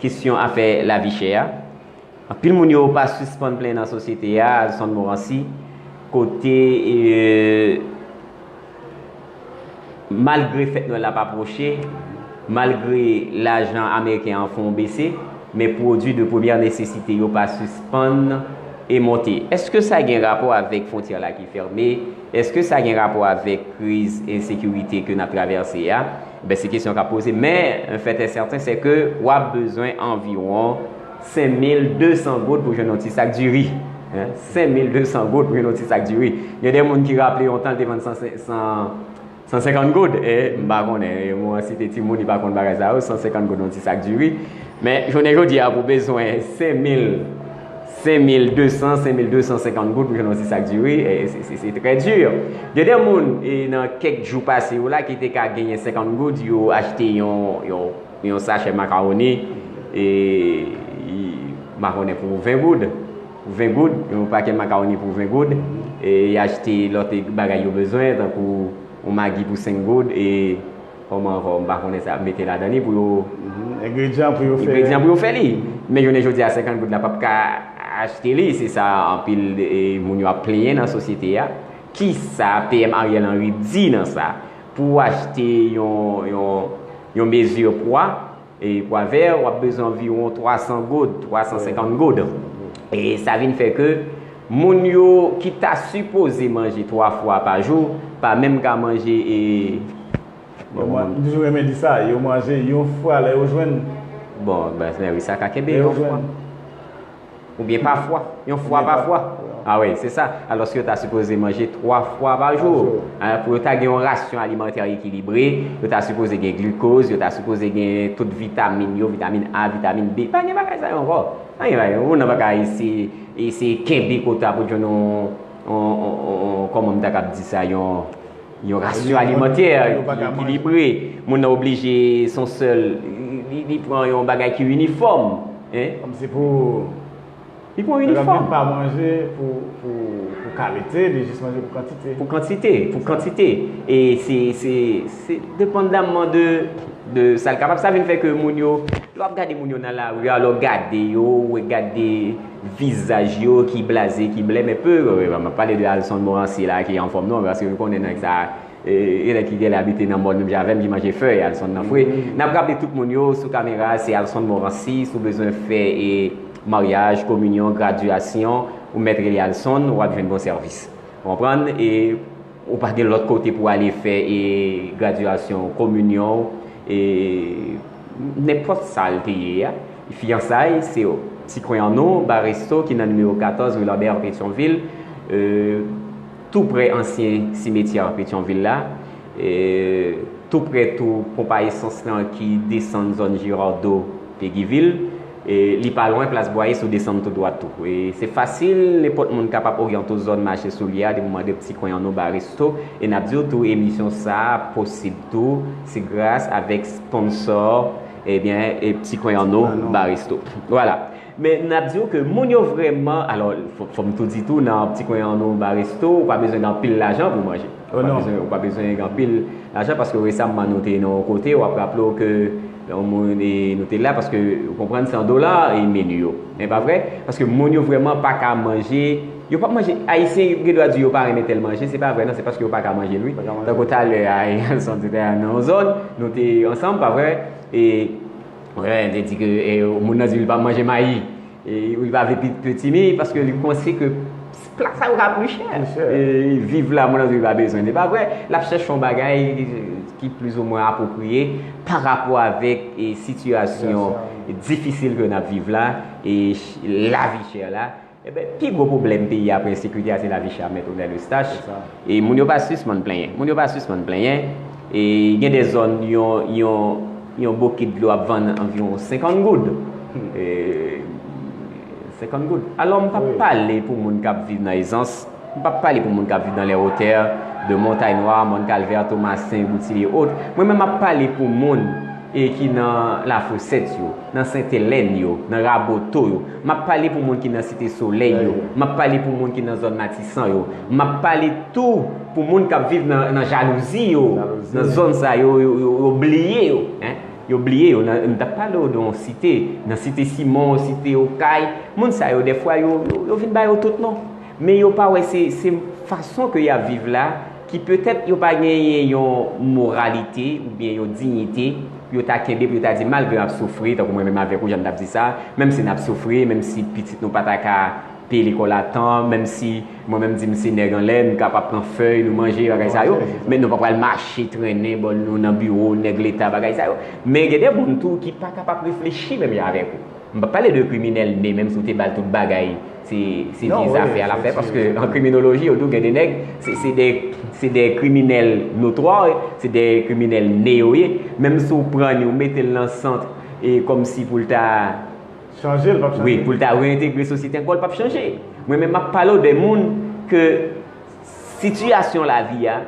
kesyon afè lavi chè a. Anpil moun yo pa sispann plenyen nan sosyete a, Alson Morancy, kote, e, malgre fèt Nwèl la ap apwoche, malgre lajan ameriken an fè yon bese, men pwodui de premyè nesesite yo pa sispann e monte. Èske sa gen rapò avèk fwontyè la ki fèmen? Èske sa gen rapò avèk kriz ensekirite ke n ap travèse a? Ben, se kesyon k ap poze, men yon fèt e sèten, se ke w ap bezwen anviwon senk mil de san goud pou jwenn yon ti sak diri. Hein? Senk mil de san goud pou jwenn yon ti sak diri. Gen de moun ki raple yon tan l te vann san, san, san senkant goud. E m pa konnen, e, mwen, si te timoun, li pa konn bagay sa yo, san senkant goud yon ti sak diri. Men, jounen jodi a, pou bezwen senk mil, senk mil de san, senk mil de san senkant goud pou jwenn yon ti sak diri, e, se, se, se trè di. Gen de moun, e, nan kèk jou pase yo la, ki te ka genyen senkant goud, yo achte yon, yon, yon sachè makawoni, e, m pa konnen, pou ven goud. Pou ven goud, yon pakèt makawoni pou ven goud, e, y achte lòt bagay yo bezwen, tankou yon magi pou senk goud, e, kòman ankò, m pa konnen sa y ap mete ladan li pou yo. Mhm. Engredyan pou yo fè. Engredyan pou yo fè li. Men jounen jodi a, senkant goud la p ap ka achte li. Se sa anpil, e, moun yo ap plenyen nan sosyete a. Kisa P M Ariel Henry di nan sa? Pou w achte yon, yon, yon mezi pwa, e pwa vè, w ap bezwen anviwon twa san goud, twa san senkant goud. E sa vin fè ke moun yo ki ta sipoze manje twa fwa pa jou, pa menm ka manje e Yo man- m toujou renmen di sa, yo manje yon fwa lè yo jwenn. Bon, ben, men wi, sa ka kenbe Lè yo yon fwa. jwenn. Oubyen pa fwa. Yon fwa pa fwa. Ah wi, se sa. Alòske yo ta sipoze manje twa fwa pa jou. Pou yo ta gen yon rasyon alimantè ekilibre, yo ta sipoze gen glikoz, yo ta sipoze gen tout vitamin yo, vitamin A, vitamin B. Pa gen bagay sa yo ankò. Pa gen bagay. Ou nan bagay se, se kenbe kota pou jwenn yon, yon, yon, yon, kòman m ta kab di sa, yon, yon rasyon alimantè ekilibre. Moun nan oblije, son sèl, li, li pran yon bagay ki inifòm. Hein? Kòm se pou Li pran yon inifòm. Pa manje pou, pou, pou kalite, li jis manje pou kantite. Pou kantite, pou kantite. E se, se, se depandamman de, de sa l kapab. Sa vin fè ke moun yo, lè w ap gade moun yo nan lari a, lè w gade yo, ou gade vizaj yo ki blaze, ki blèm enpe. M ap pale de Alson Morancy la, ki anfòm non, paske nou konnen nèg sa, e, e nèg ki genlè abite nan mòn menm jan avè m, ki manje fèy, Alson nan fre. N ap raple tout moun yo sou kamera, se Alson Morancy, si w bezwen fè e maryaj, kominyon, gradyasyon, ou mèt rele Alson, w ap jwenn bon sèvis. Ou konprann? E ou pa gen lòt kote pou w ale fè e gradyasyon, kominyon, e nenpòt sa l te ye a. Fiyansay, se Ti Kwen Anno, Bar Resto ki nan nimewo katòz rue Lambert, Petyonvil, e, tou prè ansyen simetyè Petyonvil la, e, tou prè tou ponp a esans lan ki desann zòn Girardot, Peguiville. E, li pa lwen plas Bwayis, ou desann tou dwat tou. E, se fasil, nenpòt moun kapab oryante w zòn mache Soulye a, depi w mande Ti Kwen Anno, Bar Resto. E n ap di w tou, emisyon sa a posib tou, se gras avèk sponsò, ebyen, e Ti Kwen Anno, Bar Resto. Vwala. Men n ap di w ke moun yo vrèman, alò, fò, fò m tou di tou, nan Ti Kwen Anno, Bar Resto, ou pa bezwen gen anpil lajan pou manje. Ou pa bezwen, ou pa bezwen gen anpil lajan, paske resamman nou te nan yon kote, w ap raple w ke yon moun, e, nou te la, paske ou konprann se an dola e meni yo. Men pa vre? Paske moun yo vrèman pa ka manje, yo p ap manje, Ayisyen gen dwa di yo pa renmen tèl manje, se pa vre non, se paske yo pa ka manje l wi. Tankou talè a, Alson te nan yon zòn, nou te ansanm, pa vre? E, wi, te di ke, e, moun nan di li pa manje mayi. E li pa vle pitimi paske li panse ke pla sa yo ka pli chè. E viv la, moun nan di li pa bezwen. Se pa vre, l ap chèche yon bagay ki plizoumwen apwopriye pa rapò avèk e, sitiyasyon difisil ke n ap viv la, e lavi chè la. Enben, pi gwo pwoblèm peyi a apre ensekirite a, se lavi chè a, Mèt Odèl Eustache. E moun yo pa sispann plenyen. Moun yo pa sispann plenyen. E gen de zòn, yon, yon, yon bokit dlo ap vann anviwon senkant goud. E, senkant goud. Alò, m p ap pale pou moun k ap viv nan Ezans. M p ap pale pou moun k ap viv dans les hauteurs de Montagne Noire, Mòn Kalvè, Tomasen, Boutilye, et autres. Mwen menm, m ap pale pou moun e ki nan Lafosèt yo, nan Sentelèn yo, nan Raboto yo. M ap pale pou moun ki nan Site Solèy yo. M ap pale pou moun ki nan zòn Matisan yo. M ap pale tou pou moun k ap viv nan, nan Jalouzi yo, nan zòn sa yo, yo, yo, yo bliye yo. Hein? Yo bliye yo. Nan, m t ap pale w de yon site, nan Site Simon, Site Okay. Moun sa yo, dèfwa, yo, yo, yo vin ba yo tout non. Men yo pa wè se, se fason ke y ap viv la, ki petèt yo pa genyen yon moralite oubyen yon diyite pou yo ta kenbe, pou yo ta di, malgre y ap soufri, tankou mwen menm avèk ou, jan n t ap di sa, menm si n ap soufri, menm si pitit nou pa ta ka peye lekòl a tan, menm si mwen menm di m se nèg anlè, nou kapab pran fèy, nou manje, bagay sa yo, men nou pa pral mache, trennen, bon, nou nan biwo, nèg leta, bagay sa yo. Men gen de moun tou ki pa kapab reflechi menm jan avèk ou. M p ap pale de kriminèl ne, menm si w te ba l tout bagay, se, se vye zafè l ap fè, paske an kriminoloji, yo di w gen de nèg, se, se de, se de kriminèl notwa, se de kriminèl ne yo ye. Menm si w pran li, w mete l nan sant, e kòmsi pou l ta Chanje, l p ap chanje. Wi, pou l ta reyentegre sosyete ankò, l p ap chanje. Mwen menm, m ap pale w de moun ke sitiyasyon lavi a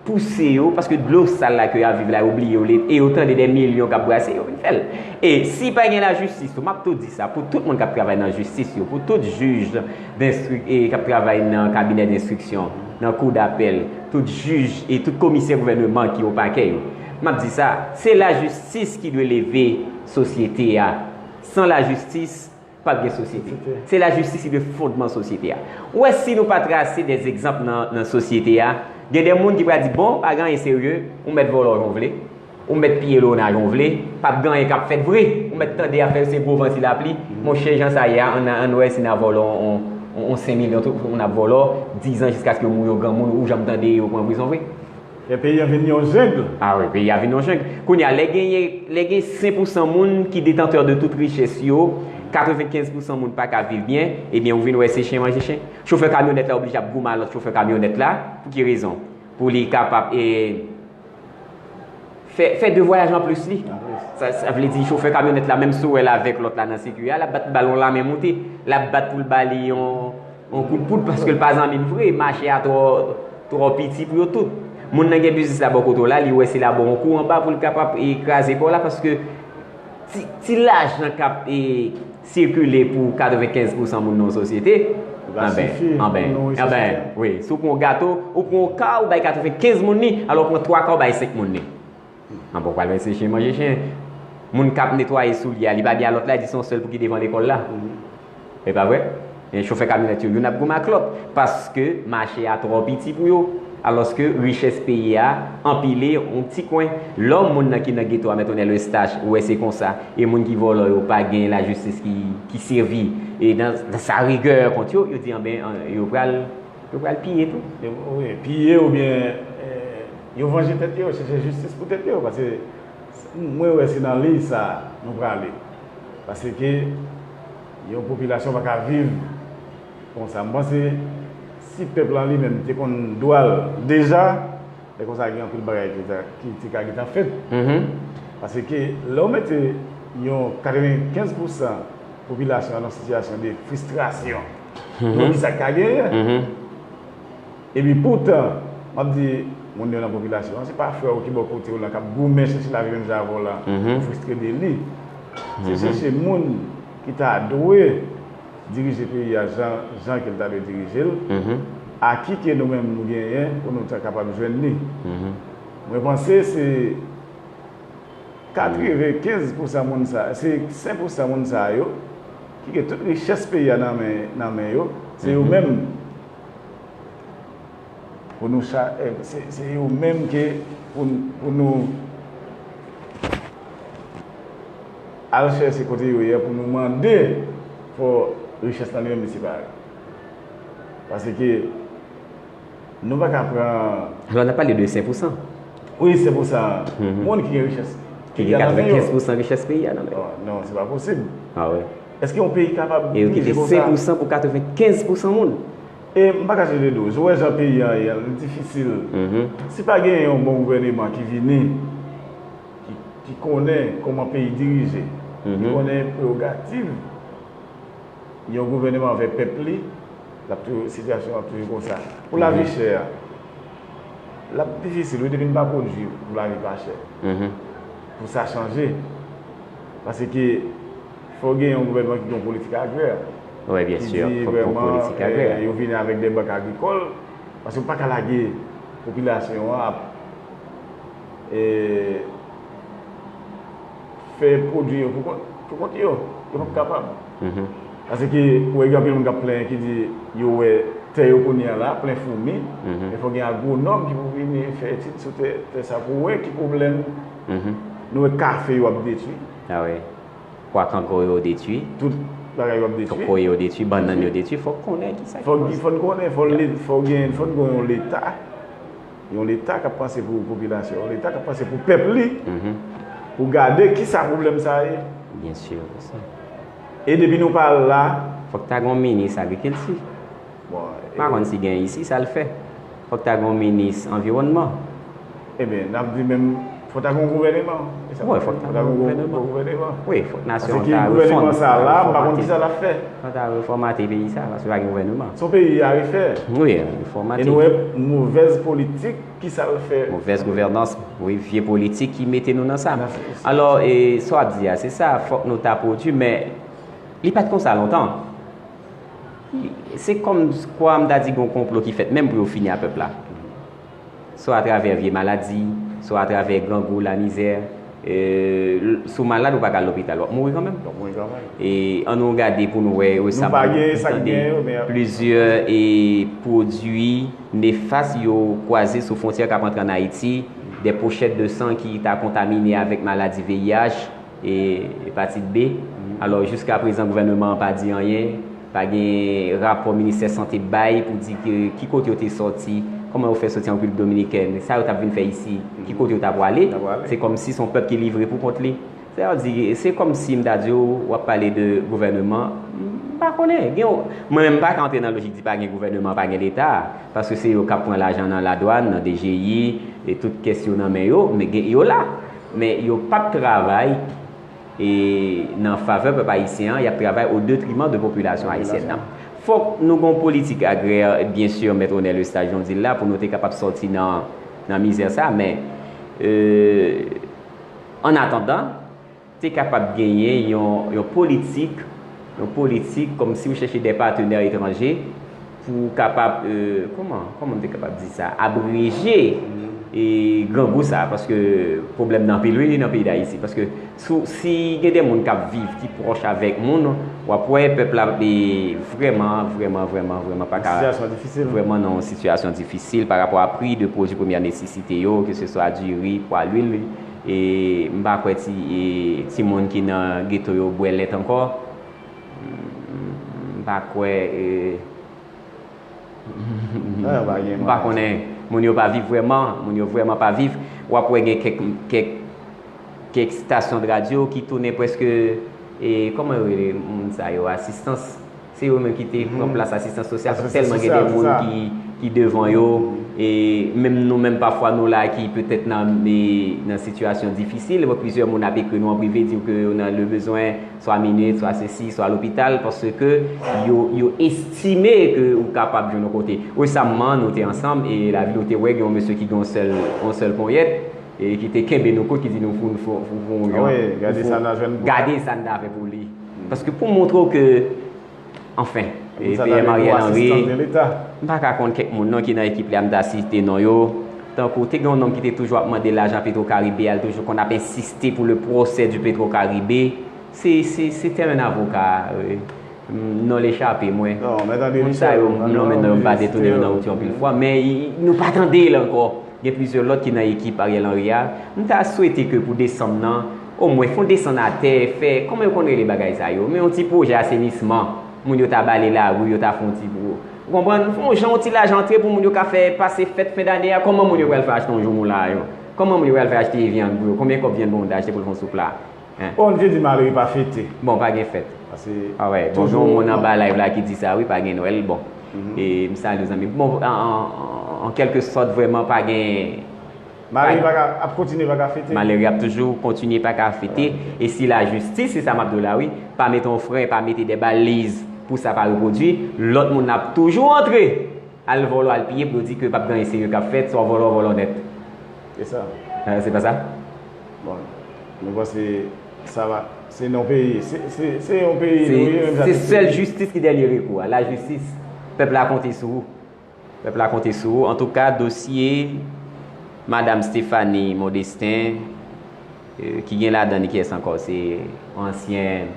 pouse yo, paske dlo sal la ke y ap viv la, yo bliye yo, e yo tande de milyon k ap brase, yo vin fè l. E si pa gen lajistis tou, m ap tou di sa, pou tout moun k ap travay nan jistis yo, pou tout jij denstrik-, e k ap travay nan kabinè denstriksyon, nan kou dapèl, tout jij e tout komisè gouvèneman ki o pakè yo, m ap di sa, se lajistis ki dwe leve sosyete a. San lajistis, p ap gen sosyete. Se lajistis ki dwe fondman sosyete a. Ou wè, si nou pa trase de egzanp nan, nan sosyete a, Gen de moun ki pral di, bon, pa gen anyen serye, ou mèt vòlò jan w vle, ou mèt piye Leona jan w vle, p ap gen anyen k ap fèt vre. Ou mèt tande afè se gwo van ti lapli. Monchè, jan sa ye a, ann, ann wè si n a vòlò on, on, on senk milyon, tout moun ap vòlò, dizan jiskaske yo mouri yon granmoun, ou janm tande yo pran prizon vre. E peyi an vin yon jeng. Ah wi, peyi a vin yon jeng. Kounye a, lè genyen, lè gen senk pousan moun ki detantè de tout richès yo, katrevenkenz pousan moun pa ka viv byen, ebyen, ou vin wè se chen manje chen. Chofè kamyonèt la oblije ap goumen a lòt chofè kamyonèt la. Pou ki rezon? Pou li kapab, e, fè, fè de vwayaj anplis li. Sa, sa vle di chofè kamyonèt la, menm si w wè l avèk lòt la nan sikwi a, l ap bat bal yon lamen moute. L ap bat pou l ba li yon, yon kout poud paske l pa zanmi l vre. Mache a twò, twò piti pou yo tout. Moun nan gen biznis la bò kote w la, li wè se l ap ba w yon kou anba pou l kapab, e, kraze kò w la paske ti, ti lajan k ap, e, sikile pou katrevenkenz pousan moun nan yon sosyete, anben, anben, anben, wi, si w pran yon gato, ou pran yon ka, ou bay katrevenkenz moun li, alò w pran twa ka, ou bay senk moun li. Anben, w pral wè se chen manje chen. Moun k ap netwaye soulye a, li pa di a lòt la, li di se yon sèl pou ki devan lekòl la. E pa vre? E chofè kamyonèt yo, youn ap goumen ak lòt, paske mache a twò piti pou yo, alòske richès peyi a anpile yon ti kwen. Lòm moun nan ki nan geto a, men Tonèl Eustache, ou wè se konsa. E moun ki vòlò yo pa gen lajistis ki, ki sèvi, e nan, nan sa rigè kont yo, yo di, anben, an, yo pral, yo pral piye tou. Wi, piye oubyen, e, yo vanje tèt yo, chèche jistis pou tèt yo, paske mwen wè se nan liy sa a nou prale. Paske yon popilasyon pa ka viv konsa. M panse si pèp lan li menm te konn dwa l deja, lè konsa gen anpil bagay ki ta, ki te ka gentan fèt. Paske lè w mete yon katrevenkenz pousan popilasyon an nan sitiyasyon de fristrasyon, nou di sa k ka genyen. Epi poutan, m ap di, moun yo nan popilasyon an, se pa frè w ki bò kote w lan k ap goumen chèche lavi menm jan avè w lan, ou fristre de li. Se chèche moun ki ta dwe dirije peyi a jan, jan ke l ta dwe dirije l, aki ke nou menm nou genyen pou nou ta kapab jwenn li. Mwen panse se katrevenkenz pousan moun sa, se senk pousan moun sa yo ki gen tout richès peyi a nan men, nan men yo, se yo menm pou nou cha-, e, se, se yo menm ke pou, pou nou al chèche kote yo ye pou nou mande fò richès lan li menm li separe. Paske nou pa ka pran. Alò, n ap pale de senk pousan. Wi, senk pousan. Moun ki gen richès. Ki gen katrevenkenz pousan richès peyi a nan men. Oh, non, se pa posib. Ah wi. Èske yon peyi kapab dirije konsa? E yo kite senk pousan pou katrevenkenz pousan moun. E m pa ka chanje di w, si w wè jan peyi a ye a, li difisil. Si pa gen yon bon gouvèneman ki vini, ki, ki konnen kòman peyi dirije, ki konnen prerogativ yon gouvèneman anvè pèp li, l ap toujou, sitiyasyon an ap toujou konsa. Pou lavi chè a, l ap difisil, wi, depi n pa pwodui pou lavi pa chè. Pou sa chanje. Paske fò gen yon gouvènman ki gen yon politik agrè. Wi, byen si, fòk gen yon politik agrè. Ki di vrèman, e, yo vini avèk de bank agrikòl, paske w pa ka lage popilasyon an ap, e, fè pwodui yo pou kont, pou kont yo. Yo p ap kapab. Paske ou wè gen anpil moun k ap plenyen ki di yo wè tè yo kounye a la plen foumi, men fò gen agwonòm ki pou vini fè etid sou tè, tè sa pou wè ki pwoblèm. Nou wè kafe yo ap detwi. Ah wi. Pwa kangouro yo detwi. Tout bagay yo ap detwi. Kokoye yo detwi, bannann yo detwi, fòk konnen kisa ki pase. Fòk, fòk konnen, fòk, fòk gen, fòk gen yon leta. Yon leta k ap panse pou popilasyon, yon leta k ap panse pou pèp li, pou gade kisa pwoblèm sa ye. Byen si, wi, sa. E depi nou pa la. Fòk ta gen yon minis agrikilti. Bon, m pa konn si gen isi, sa l fè. Fòk ta gen yon minis anviwònman. Ebyen, n ap di menm, fòk ta gen yon gouvèneman. Wi, fòk ta gen yon gouvèneman. Wi, fòk nasyon an ta refòm, ta refòmate. Paske gouvèneman sa la, m pa konn kisa l ap fè. Fòk ta refòmate peyi sa, paske pa gen gouvèneman. Se yon peyi a refè. Wi, refòmate. E nou wè movèz politik, kisa l fè. Movèz gouvènans, wi, vye politik ki mete nou nan sa. Alò, e, sa w ap di a, se sa, fòk nou ta pwodui, men li pa t konsa lontan. Se kòm kwa m ta di gon konplo ki fèt menm pou yo fini a pèp la. Swa atravè vye maladi, swa atravè grangou, lamizè, E, sou malad ou pa ka al lopital, w ap mouri kanmenm. E ann nou gade pou nou wè resaman nou tande plizyè e pwodui nefas yo kwaze sou fwontyè k ap antre ann Ayiti, de pochèt de san ki ta kontamine avèk maladi V I H e epatit B. Alò, jiska prezan, gouvènman an pa di anyen, pa gen rapò ministè sante bay pou di ke ki kote yo te sòti, kòman yo fè sòti an Repiblik Dominikèn, sa yo t ap vin fè isi, ki kote yo ta pwale. Se kòmsi se yon pèp ki livre pou kont li. Sa vle di, se kòmsi m ta di w, w ap pale de gouvèneman, m pa konnen. Gen, mwen menm, m pa ka antre nan lojik di pa gen gouvèneman, pa gen Leta, paske se yo k ap pran lajan nan ladwàn, nan D G I, e tout kès yo nan men yo, men gen, yo la. Men yo p ap travay e nan favè pèp ayisyen an, y ap travay o detriman de popilasyon ayisyèn nan. Fòk nou gon politik agrè, byen si, Mèt Ronel Eustache Jean di l la, pou nou te kapab sòti nan, nan mizè sa, men, e, an atandan, te kapab genyen yon, yon politik, yon politik kòmsi w chèche de patenè etranje pou kapab, e, kòman, kòman m te kapab di sa, abreje e grangou sa, paske pwoblèm nan anpil, wi, nan peyi Dayiti, paske sou, si gen de moun k ap viv ki pwòch avèk moun, w ap wè pèp la e vrèman, vrèman, vrèman, vrèman pa ka, vrèman nan yon sitiyasyon difisil pa rapò a pri de pwodui premyè nesesite yo, ke se swa diri, pwa, lwil, e m pa kwè ti, e, timoun ki nan geto yo bwè lèt ankò. M pa kwè, e, m pa konnen. Moun yo pa viv vrèman, moun yo vrèman pa viv. W ap wè gen kèk, kèk, kèk estasyon de radyo ki tounen prèske, e, kòman yo rele moun sa yo, asistans. Se yo menm ki te pran plas asistans sosyal, paske tèlman gen de moun ki, ki devan yo, e menm nou menm pafwa nou la ki petèt nan, e, nan sitiyasyon difisil, bon, plizyè moun ap ekri nou an prive, di w ke yo nan le bezwen, swa minit, swa sesi, swa lopital, paske yo, yo estime ke ou kapab jwenn yon kote. Resaman, nou te ansanm, e lavil ou te wè, gen yon mesye ki gen yon sèl, yon sèl ponyèt, e ki te kenbe nou kout, ki di nou, fou, fou, fou, fou, gade sa n ta fè pou li. Paske pou montre w ke, anfen, e, P M Ariel Henry, m pa ka konn kèk moun non ki nan ekip li a, m ta site non yo. Tankou te gen yon nonm ki te toujou ap mande lajan Petro Caribe a, l toujou konn ap ensiste pou le procès du Petro Caribe. Se, se, se tèl en avoka, e, non l echape mwen. Moun sa yo, m lonmen non yo, m pa detounen yo nan wouti anpil fwa, men i, nou pa tande l ankò. Gen plizyè lòt ki nan ekip Ariel Henry a. M ta swete ke pou desanm nan, omwen fè yon desann atè, fè, kòman yo konn rele bagay sa yo? Men yon ti pwojè asenisman. Moun yo ta bale lari, yo ta fè yon ti pou, ou konprann? Fè yon jan, yon ti lajan antre pou moun yo ka fè pase fèt fen dane a. Kòman moun yo pral fè achte yon joumou la yo? Kòman moun yo pral fè achte vyann pou yo? Konbyen kòb vyann pou moun ta achte pou l fè yon soup la? Bon, Dye di malere pa fete. Bon, pa gen fèt. Pase, ah wè, bon, gen yon moun anba live la ki di sa, wi, pa gen Nwèl. Bon, e m salye zanmi m. Bon, an, an, an, an kèlke sòt, vrèman, pa gen, malere pa ka, ap kontinye pa ka fete. Malere ap toujou kontinye pa ka fete. E si lajistis, se sa m ap di w la, wi, pa mete yon fren, pa mete de baliz pou sa pa repwodui, lòt moun ap toujou antre. Al vòlò, al piye pou yo di ke p ap gen anyen serye k ap fèt, swa vòlò, vòlò nèt. Se sa. Se pa sa? Bon, nou panse sa va, se nan peyi, se, se, se yon peyi nou ye, menm jan se sèl jistis ki dènye rekou a, lajistis. Pèp la konte sou ou. Pèp la konte sou ou. Antouka, dosye Madam Stéphanie Modestin, e, ki gen ladan li kiyès ankò? Se ansyen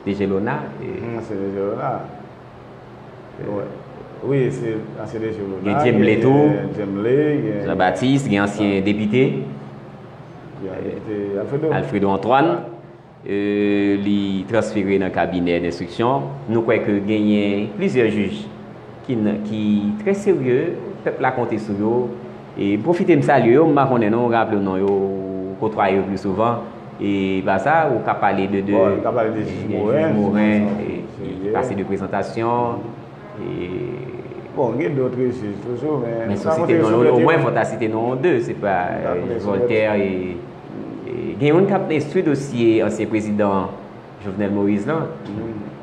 D G Lona, e, ansyen D G Lona. Wi, se ansyen D G Lona. Gen Djemle tou. Djemle, gen Jean Baptiste, gen ansyen depite. Gen depite Alfredo. Alfredo Antoine. E, li transfere nan kabinè denstriksyon. Nou kwè ke genyen plizyè jij ki nan, ki trè serye, pèp la konte sou yo. E m pwofite m salye yo, m pa konnen non, raple w non yo, ou kotwaye yo pli souvan. E pa sa, ou ka pale de, de, bon, nou ka pale de jij Morin, jij Morin, e, ki, ki pase de prezantasyon. E, bon, gen dòt jij toujou, men, men si w site non yo, omwen fò w ta site non de, se pa, e, Voltaire, e, e, gen youn k ap enstwi dosye ansyen prezidan Jovenel Moïse lan.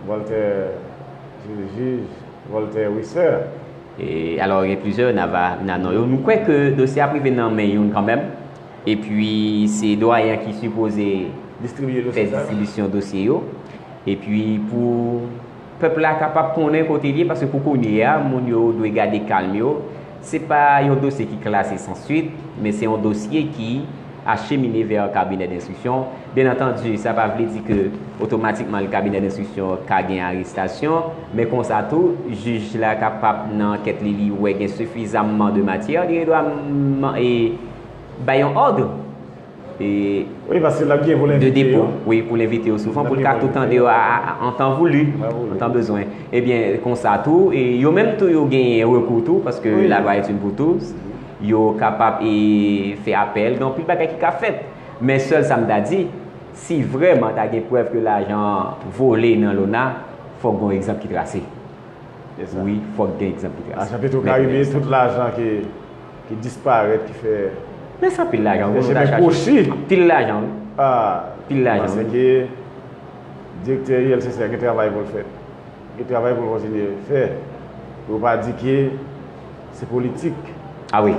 Voltaire, jij, jij Voltaire Wisser. E, alò, gen plizyè, n a va nan non yo. Nou kwè ke dosye a ap rive nan men youn kanmenm. Epi, se dwayen an ki sipoze fè distribisyon dosye yo. Epi, pou pèp la kapab konnen kote l ye, paske pou kounye a, moun yo dwe gade kalm yo. Se pa yon dosye ki klase san swit, men se yon dosye ki achemine vè kabinè denstriksyon. Byen antandi, sa pa vle di ke otomatikman kabinè denstriksyon ka gen arestasyon, men konsa tou, jij la kapab nan ankèt li, li wè gen sifizamman de matyè, li gen dwa bay yon òd de depo, wi, pou l envite yo souvan, pou l ka tou tande yo an tan vouli, an tan bezwen. Ebyen, konsa tou, yo menm tou yo genyen rekou tou, paske la loi est une pour tous, yo kapab fè apèl, gen anpil bagay ki ka fèt. Men sèl sa m ta di, si vrèman ta gen prèv ke lajan an vole nan lona, fòk gen yon egzanp ki trase. Wi, fòk gen egzanp ki trase. Lajan Petro Karibe, tout lajan ki, ki disparèt, ki fè... Men se anpil lajan, wi, fè chemen kwochi. Anpil lajan, wi. Anpil lajan, wi. Paske direktè I L C C a gen travay pou l fè. Gen travay pou l kontinye fè. Pou yo pa di ke se politik. A wi.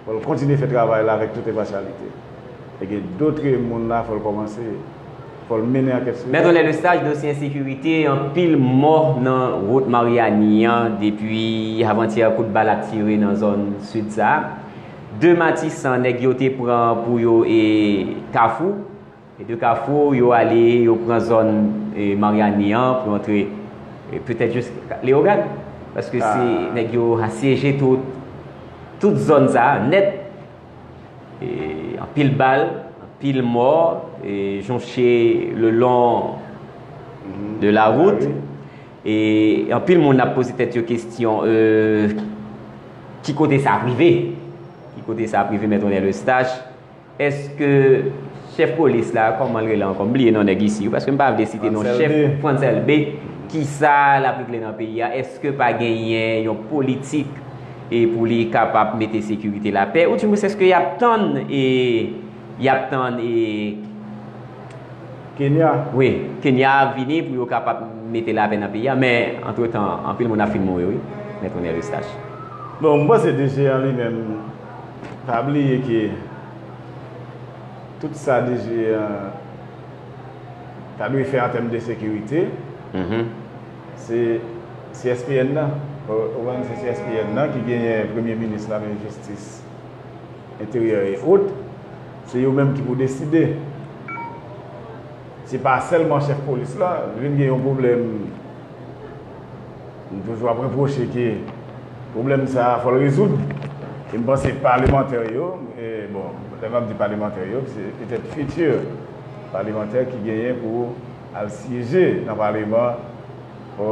Fò l kontinye fè travay la avèk tout enpasyalite. E gen dòt moun la, fò l kòmanse, fò l mennen ankèt sou yo. Mèt Onè Lestaj, dosye ensekirite, anpil mò nan wout Maryani an depi avantyè, kout bal ap tire nan zòn sid sa a. De Matisan, nèg yo te pran pou yo e Kafou. E de Kafou, yo ale, yo pran zòn e Maryani an pou yo antre, e petèt jis Leyogàn. Paske se nèg yo asyeje tout, tout zòn sa a nèt. E anpil bal, anpil mò, e jonche le long de la route. E anpil moun ap poze tèt yo kesyon, e ki kote sa ap rive? Ki kote sa ap rive, Mèt Onè Lestache? Èske chèf polis la, kòman l rele ankò? M bliye non nèg isi, wi, paske m pa vle site non chèf Frantz Elbé. Kisa l ap regle nan peyi a? Èske pa genyen yon politik e pou li kapab mete sekirite, lapè? Ou di mwen, èske y ap tann, e y ap tann, e Kenya. Wi, Kenya vini pou yo kapab mete lapè nan peyi a, men antretan, anpil moun ap fin mouri, wi, Mèt Onè Lestache. Bon, m panse D G a li menm, pa bliye ke tout sa D G a ta dwe fè an tèm de sekirite, se C S P N nan. Ou, ou konn se C S P N nan ki genyen premye minis la, minis jistis, enteryè e ot, se yo menm ki pou deside. Se pa sèlman chèf polis la, li vin gen yon pwoblèm. M toujou ap repwoche ke pwoblèm sa a, fò l rezoud. E m panse palemantè yo, e bon, lè m ap di palemantè yo, se petèt fiti palemantè ki genyen pou al syeje nan paleman, fò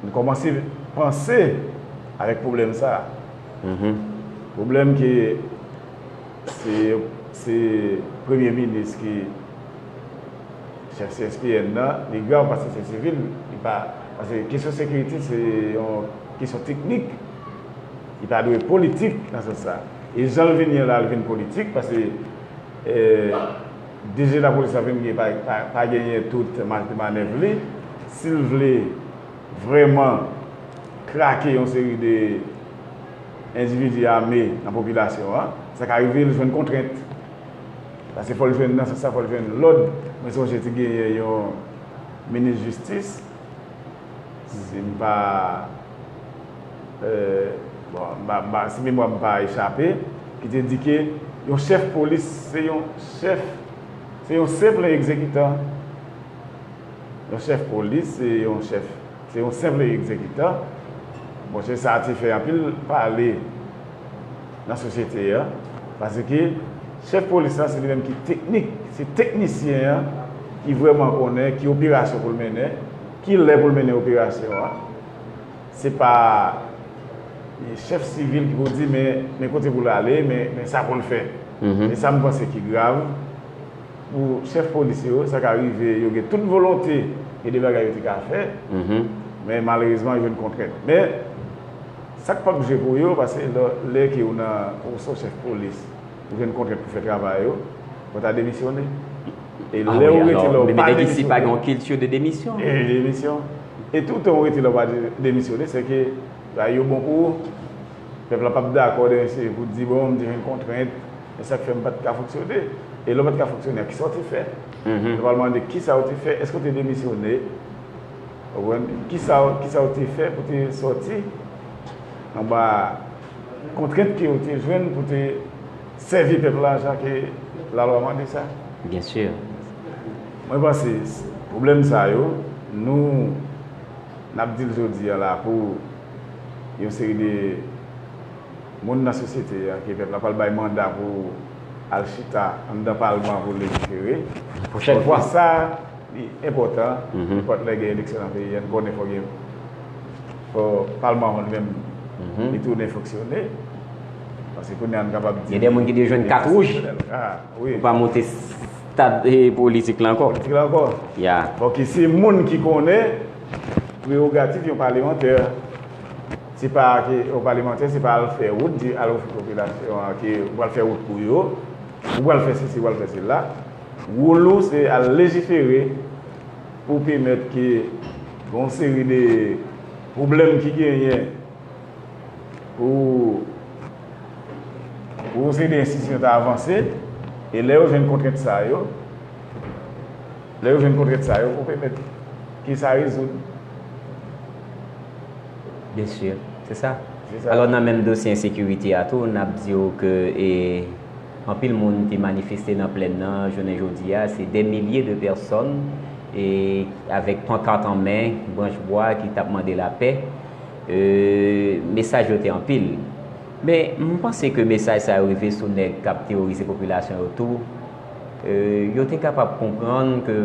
n kòmanse panse avèk pwoblèm sa a. Pwoblèm ke se, se premye minis ki chèf C S P N nan, li grav paske se sivil, li pa, paske kesyon sekirite se yon kesyon teknik, li pa dwe politik nan sans sa. E jan l vini an la, l vin politik, paske, eh, D G lapolis la vin gen, pa, pa, pa genyen tout majorite manèv li. Si l vle vrèman krake yon seri de endividi ame nan popilasyon an, sa ka rive l jwenn kontrent. Paske fò l jwenn, nan sans sa, fò l jwenn lòd. Mwen sonje te genyen yon minis jistis, si m pa, euh, bon, m pa, m pa, si memwa m pa echape, ki te di ke yon chèf polis se yon chèf, se yon senp egzekitan. Yon chèf polis se yon chèf, se yon senp egzekitan. Monchè, sa te fè anpil pale nan sosyete a, paske chèf polis la, se li menm ki teknik, se teknisyen an ki vrèman konnen ki operasyon pou l mennen, ki lè pou l mennen operasyon an. Se pa chèf sivil ki pou di, men, men kote pou l ale, men, men sa pou l fè. E sa m panse ki grav pou chèf polis yo, sa ka rive, yo gen tout volonte, gen de bagay yo te ka fè, men malerezman, yo jwenn kontrent. Men, sa k p ap jwe pou yo, paske lè, lè ke ou nan, ou se yon chèf polis, ou jwenn kontrent pou fè travay ou, fò w ta demisyone. E lè ou rete la, ou pa demisyone. Men nèg isi pa gen yon kilti de demisyon. E demisyon. E toutan ou rete la, ou pa de-, demisyone, se ke bagay yo bon pou ou. Pèp la p ap dakò de mesye pou di, bon, m te jwenn kontrent, e sa k fè m pa t ka fonksyone. E lè w pa t ka fonksyone, kisa w te fè? Yo pral mande kisa w te fè, èske w te demisyone? Ou konprann? Kisa, kisa w te fè pou te sòti anba kontrent ke w te jwenn pou te sèvi pèp la jan ke lalwa mande sa. Byen si. Mwen panse pwoblèm sa yo, nou n ap di l jodi a la pou yon seri de moun nan sosyete a ke pèp la pral bay manda pou al chita anndan palman pou lejifere. Pwochèn fwa sa, li enpòtan, nenpòt lè gen eleksyon nan peyi a, n konnen fò gen, fò palman an li menm li tounen fonksyone. Paske kounye a n kapab di. Gen de moun ki te jwenn kat wouj pou pa monte stad politik la ankò. Politik la ankò. Ya. Fò ki se moun ki konnen prewogativ yon palemantè. Se pa ke yon palemantè, se pa al fè wout, di al ofri popilasyon an ke ou pral fè wout pou yo, ou pral fè sesi, ou pral fè sela. Wòl ou se al lejifere pou pèmèt ke yon seri de pwoblèm ki genyen pou pou yon seri de enstitisyon ta avanse, e lè yo jwenn kontrent sa yo, lè yo jwenn kontrent sa yo, pou pèmèt ke sa rezoud. Byen si, se sa. Alò nan menm dosye ensekirite a tou, n ap di w ke e, anpil moun te manifeste nan plèn nan jounen jodi a, se dè milye de pèsòn e avèk pankat an men, branch bwa ki t ap mande lapè. E, mesaj yo te anpil. Men, m panse ke mesaj sa yo rive sou nèg k ap teworize popilasyon yo tou. E, yo te kapab konprann ke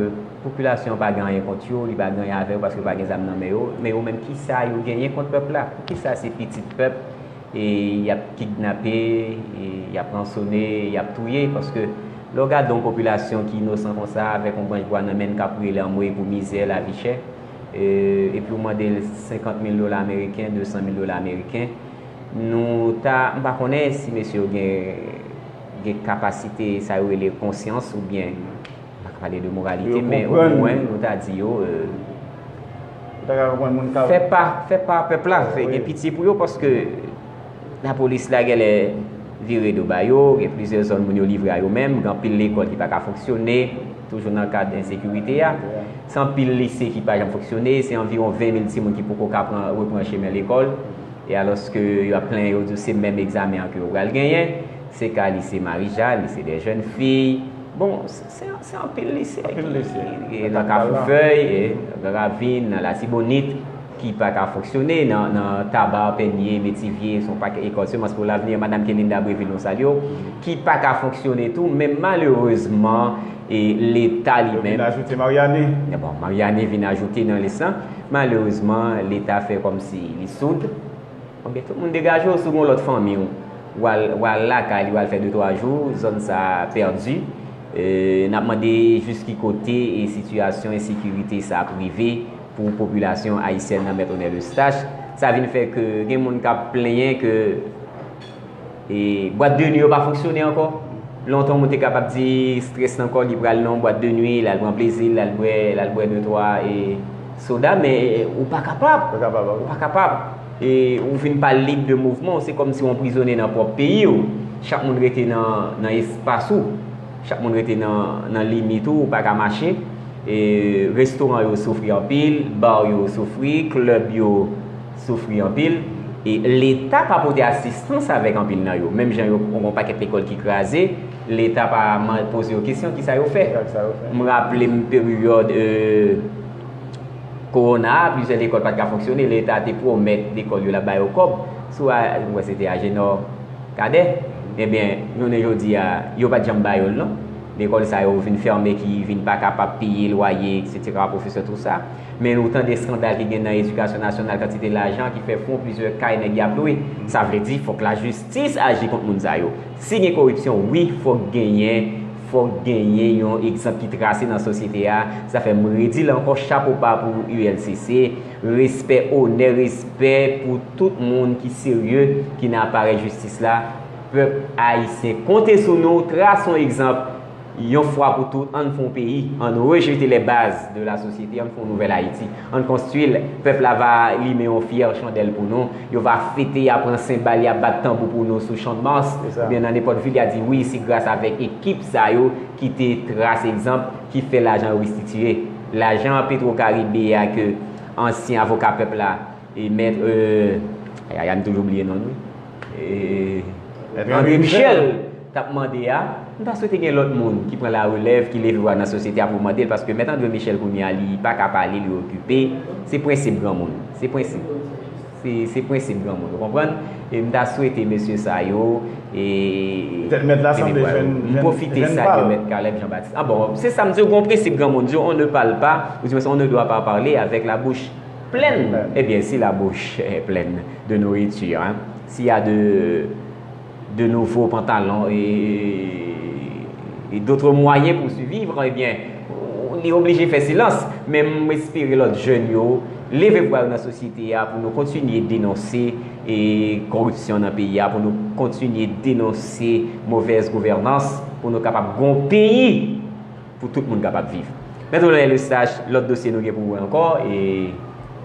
popilasyon an pa gen anyen kont yo, li pa gen anyen avè yo paske yo pa gen zam nan men yo. Men yo menm, kisa yo genyen kont pèp la? Poukisa se pitit pèp e y ap kidnape, e y ap ransone, y ap touye? Paske lè w gade yon popilasyon ki inosan konsa, avèk yon branch bwa nan men l k ap rele anmwey pou mizè, lavi chè, e, epi w mande l senkant mil dola ameriken, de san mil dola ameriken, nou ta, m pa konnen si mesye yo gen, gen kapasite sa yo rele konsyans oubyen, m pa ka pale de moralite, men omwen nou ta di yo, e, fè pa, fè pa pèp la, fè, gen pitye pou yo, paske lapolis la genlè vire do ba yo, gen plizyè zòn moun yo livre a yo menm, gen anpil lekòl ki pa ka fonksyone, toujou nan kad ensekirite a. Se anpil lise ki pa janm fonksyone, se anviwon ven mil timoun ki poko ka pran, repran chemen lekòl. E alòske y ap plenyen yo di w se menm egzamen an ke yo pral genyen, se ka lise Marijal, lise dè jèn fi. Bon, se, se, se anpil lise ki, ki nan Kafoufèy, e, nan Gran Ravin, nan Latibonit, ki pa ka fonksyone nan, nan Taba, Pènye, Metivye, se yon pakèt, Ecole Semence pour l'Avenir, Madam Kelinda Breville, nou salye w, ki pa ka fonksyone tou, men malerezman, e Leta li menm. Yo vin ajoute Maryani. Bon, Maryani vin ajoute nan lis lan. Malerezman, Leta fè kòmsi li soud. Ebyen, tout moun degaje w, si w gen yon lòt fanmi w, w al, w al lakay li, w al fè de twa jou, zòn sa a pèdi. E, n ap mande jis ki kote e sitiyasyon ensekirite sa ap rive pou popilasyon ayisyèn nan Mèt Onè Lestache. Sa vin fè ke gen moun k ap plenyen ke e bwat de nwi yo pa fonksyone ankò. Lontan moun te kapab di strès nan kò li pral nan yon bwat de nwi, l al pran plezi l, l al bwè, l al bwè de twa e soda, men ou pa kapab. Ou pa kapab. E ou vin pa lib de mouvman w, se kòmsi w anprizone nan pwòp peyi w. Chak moun rete nan, nan espas ou. Chak moun rete nan, nan limit ou, ou pa ka mache. E restoran yo soufri anpil, ba yo soufri, klèb yo soufri anpil. E Leta pa pote asistans avèk anpil nan yo. Menm jan yo gen yon pakèt lekòl ki kraze, Leta pa man-, poze yo kesyon kisa yo fè. M raple m peryòd, e, kowona a, plizyè lekòl pa t ka fonksyone, Leta te pwomèt lekòl yo l ap ba yo kòb. Si w a, m kwè se te Ajenò Kadè. Ebyen, jounen jodi a, yo pa t janm ba yo l non. Lekòl sa yo vin fèmen, ki vin pa kapab peye lwaye, etsetera, pwofesè, tou sa. Men nou tande eskandal ki gen nan edikasyon nasyonal, kantite lajan ki fè fon plizyè kay nèg y ap lwe. Sa vle di, fòk lajistis aji kont moun sa yo. Si gen koripsyon, wi, fòk genyen, fòk genyen yon egzanp ki trase nan sosyete a. Sa fè m redi l ankò, chapo ba pou U L C C, respè, onè, respè pou tout moun ki serye, ki nan aparèy jistis la. Pèp ayisyen, konte sou nou, trase yon egzanp. Yon fwa pou tout, ann fè yon peyi, ann rejete les bases de la société, ann fè yon nouvèl Ayiti, ann konstwi l, pèp la va limen yon fyè chandèl pou nou, yo va fete, y a pran senbal, y a bat tanbou pou nou sou Chann Mas, oubyen nan nenpòt vil, y a di wi, se gras avèk ekip sa yo ki te trase egzanp, ki fè lajan yo restitiye. Lajan Petro Caribe a ke ansyen avoka pèp la, e mèt, e, ay, ay, ay, m toujou bliye non l, wi. E, André Michel. t ap mande a, m ta swete gen lòt moun ki pran larelèv, ki leve vwa nan sosyete a pou mande l, paske Mèt André Michel kounye a, li pa ka pale, li okipe. Se prensip granmoun. Se prensip. Se, se prensip granmoun. Ou konprann? E m ta swete mesye sa yo, e, Petèt mèt la sanble jwenn, m pwofite salye Mèt Caleb Jean Baptiste. Ah bon, se sa m di w, gen yon prensip granmoun di, on ne parle pas, ou di on ne doit pas parler avec la bouche pleine. Ebyen, si la bouche est pleine de nourriture, hein, s'il y a de de nouveaux pantalons et, et d'autres moyens pour survivre, ebyen, li oblije fè silans. Men m espere lòt jèn yo leve vwa yo nan sosyete a pou nou kontinye denonse e koripsyon nan peyi a, pou nou kontinye denonse movèz gouvènans, pou nou kapab gon peyi pou tout moun kapab viv. Mèt Ronel Eustache, lòt dosye nou gen pou wè ankò, e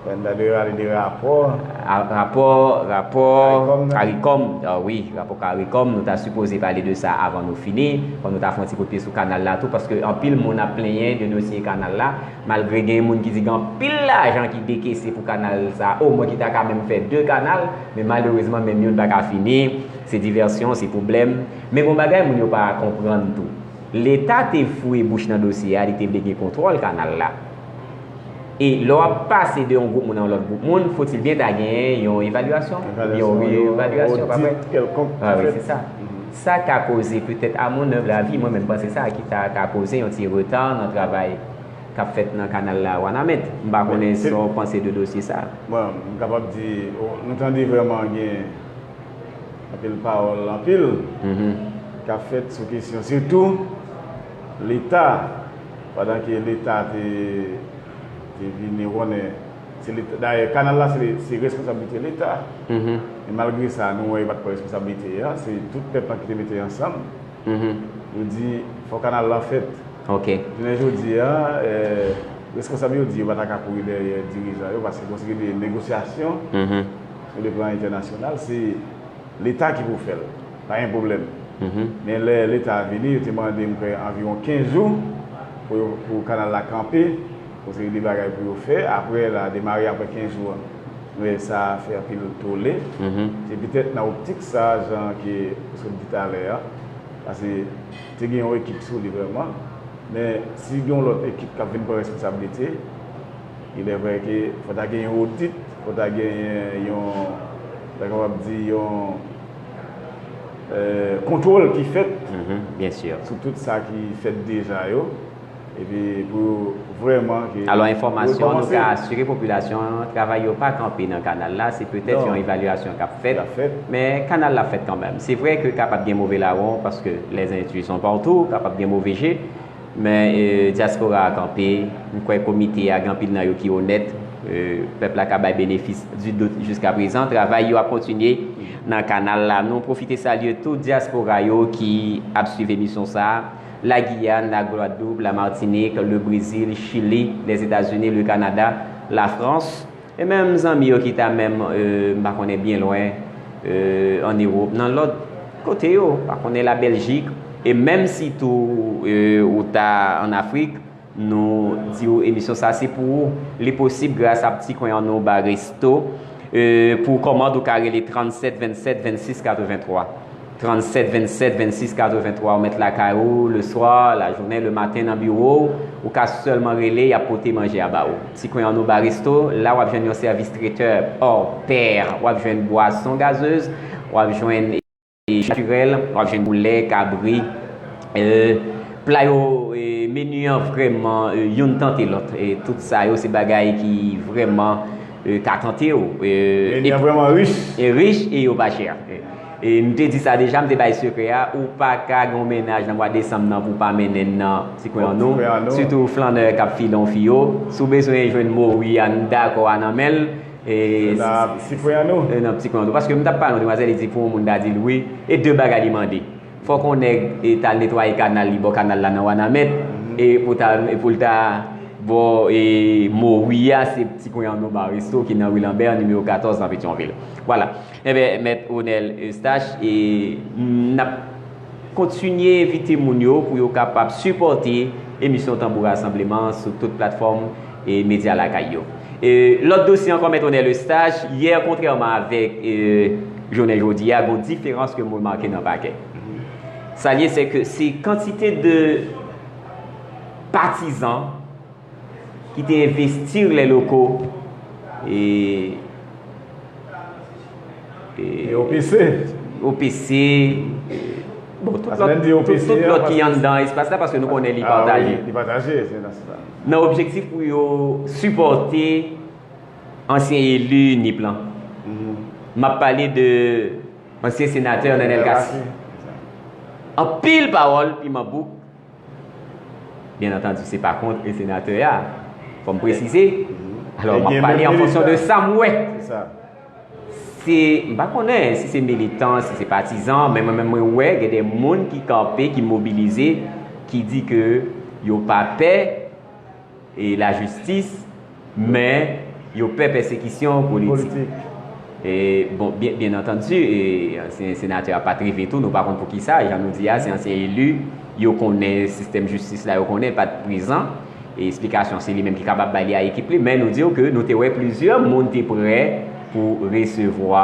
N ta dwe pale de rapò. Rapò, rapò Caricom nan. Caricom, ah wi, rapò Caricom, nou ta sipoze pale de sa avan nou fini. Fò nou ta fè yon ti kout pye sou kanal la tou, paske anpil moun ap plenyen de dosye kanal la, malgre gen moun ki di gen anpil lajan ki dekese pou kanal sa, omwen ki ta ka menm fè de kanal, men malerezman menm youn pa ka fini, se divèsyon, se pwoblèm. Men gon bagay moun yo pa konprann tou. Leta te foure bouch nan dosye a, li te vle gen kontwòl kanal la. E lè w ap pase de yon gwoup moun a yon lòt gwoup moun, fòtil byen ta genyen yon evalyasyon, yon reevalyasyon, pa vre? Ah wi, se sa. Sa ka koze petèt, à mon humble avis, mwen menm panse sa ki ta ka koze yon ti reta nan travay k ap fèt nan kanal la Wanament. M pa konnen sa w panse de dosye sa. Bon, m kapab di, o, nou tande vrèman gen anpil pawòl, anpil, k ap fèt sou kesyon, sitou Leta, pandan ke Leta te, te vini, ou konnen, se Leta, dayè, kanal la, se, se responsablite Leta. Men malgre sa, nou wè yo pa t pran responsablite a, se tout pèp la ki te mete ansanm. Yo di, fò kanal la fèt. Jounen jodi a, eh, responsab yo di yo pa ta ka kouri dèyè dirijan yo, paske gon seri de negosyasyon sou le plan entènasyonal, se Leta ki pou fè l. Pa gen pwoblèm. Men lè Leta vini, yo te mande, m kwè, anviwon kenz jou pou yo, pou kanal la kanpe, gon seri de bagay pou yo fè. Apre, l a demare apre kenz jou an. Nou wè sa fè anpil tole. Se petèt nan optik sa, jan ke, paske m di talè a, paske te gen yon ekip sou li vrèman, men si gen yon lòt ekip k ap vin pran responsablite, il est vrai ke fò ta gen yon odit, fò ta gen yon, ta kapab di yon, eh, kontwòl ki fèt sou tout sa ki fèt deja yo. Epi pou vrèman ke... Alò, enfòmasyon, nou ka asire popilasyon an, travay yo pa kanpe nan kanal la, se petèt yon evalyasyon k ap fèt, men kanal la fèt kanmenm. Se vre ke kapab gen move lawon, paske les intuitions partout, kapab gen move je, men, eh, dyaspora a kanpe, m kwè komite a, gen anpil nan yo ki onèt, eh, pèp la ka bay benefis di dout jiska prezan, travay yo ap kontinye nan kanal la. Nou pwofite salye tout dyaspora yo ki ap swiv emisyon sa a. La Guyane, la Guadeloupe, la Martinique, le Brésil, Chili, les États-Unis, le Canada, la France, e menm zanmi yo ki ta menm, euh, m pa konnen byen lwen, euh, an Ewòp, nan lòt kote yo, pa konnen la Bèljik, e menm si tou, euh, ou ta an Afrik, nou di w emisyon sa se pou ou. Li posib gras a Ti Kwen An Nou Bar Resto, euh, pou kòmand ou ka rele trannsèt vennsèt vennsis katrevenntwa. Trannsèt vennsèt vennsis katrevenntwa, ou mèt lakay ou, le swa, lajounen, lematen nan biwo w, ou ka sèlman rele, y ap pote manje a ba ou. Ti Kwen An Nou Bar Resto, la w ap jwenn yon sèvis tretè hors pair, w ap jwenn bwason gazez, w ap jwenn jus naturel, w ap jwenn poulè, kabri. Euh, pla yo, euh, meni an vrèman, euh, youn tante lòt. E tout sa yo se bagay ki vrèman, euh, ka tante w. Euh, meni an vrèman rich. E rich e yo pa chè. E m te di sa deja, m te bay sekrè a, ou pa ka gen yon mennaj nan mwa desanm nan pou w pa mennen l nan Ti Kwen An Nou. Sitou flannè k ap file yon fiyo. Si w bezwen jwenn mori a, n dakò a nan men l. E nan Ti Kwen An Nou. E nan Ti Kwen An Nou. Paske m t ap pale yon demwazèl, li di pou yon moun ta di l wi, e de bagay li mande. Fòk yon nèg, e, t al netwaye kanal li bò kanal la nan Wanament, e pou ta, e pou l ta bò, e, mori a, se Ti Kwen An Nou Bar Resto ki nan ri Lanbè, nimewo katòz nan Petyonvil. Vwala. Enben, Mèt Ronel Eustache, e, n ap kontinye envite moun yo pou yo kapab sipòte emisyon Tanbou Rasanbleman sou tout platfòm e medya lakay yo. E, lòt dosye ankò, Mèt Ronel Eustache, yè, kontrèman avèk, e, jounen jodi a, gon diferans ke m remake nan pakè. Sa l ye, se ke se kantite de patizan ki te envesti les locaux e, e E O P C. O P C, e, bon, tout lòt, tout, tout lòt ki anndan espas la, paske nou konnen li pataje. Li pataje, se nan sa. Nan objektif pou yo sipòte ansyen eli Nip lan. M ap pale de ansyen senatè Nenel Cassy. Anpil pawòl piman bouk. Byen antandi, se pa kont senatè a. Fò m presize. Alò, m ap pale an fonksyon de sa m wè. Se, m pa konnen si se militan, si se patizan, men mwen menm mwen wè gen de moun ki kanpe, ki mobilize, ki di ke yo pa pè e lajistis, men yo pè pèsekisyon politik. E, bon, byen, byen antandi, e, se, senatè a pa t rive tou, nou pa konn poukisa, jan nou di a, se ansyen eli, yo konnen sistèm jistis la, yo konnen, l pa t prezan. E eksplikasyon, se li menm ki kapab bay li a ekip li, men nou di w ke nou te wè plizyè moun te prè pou resevwa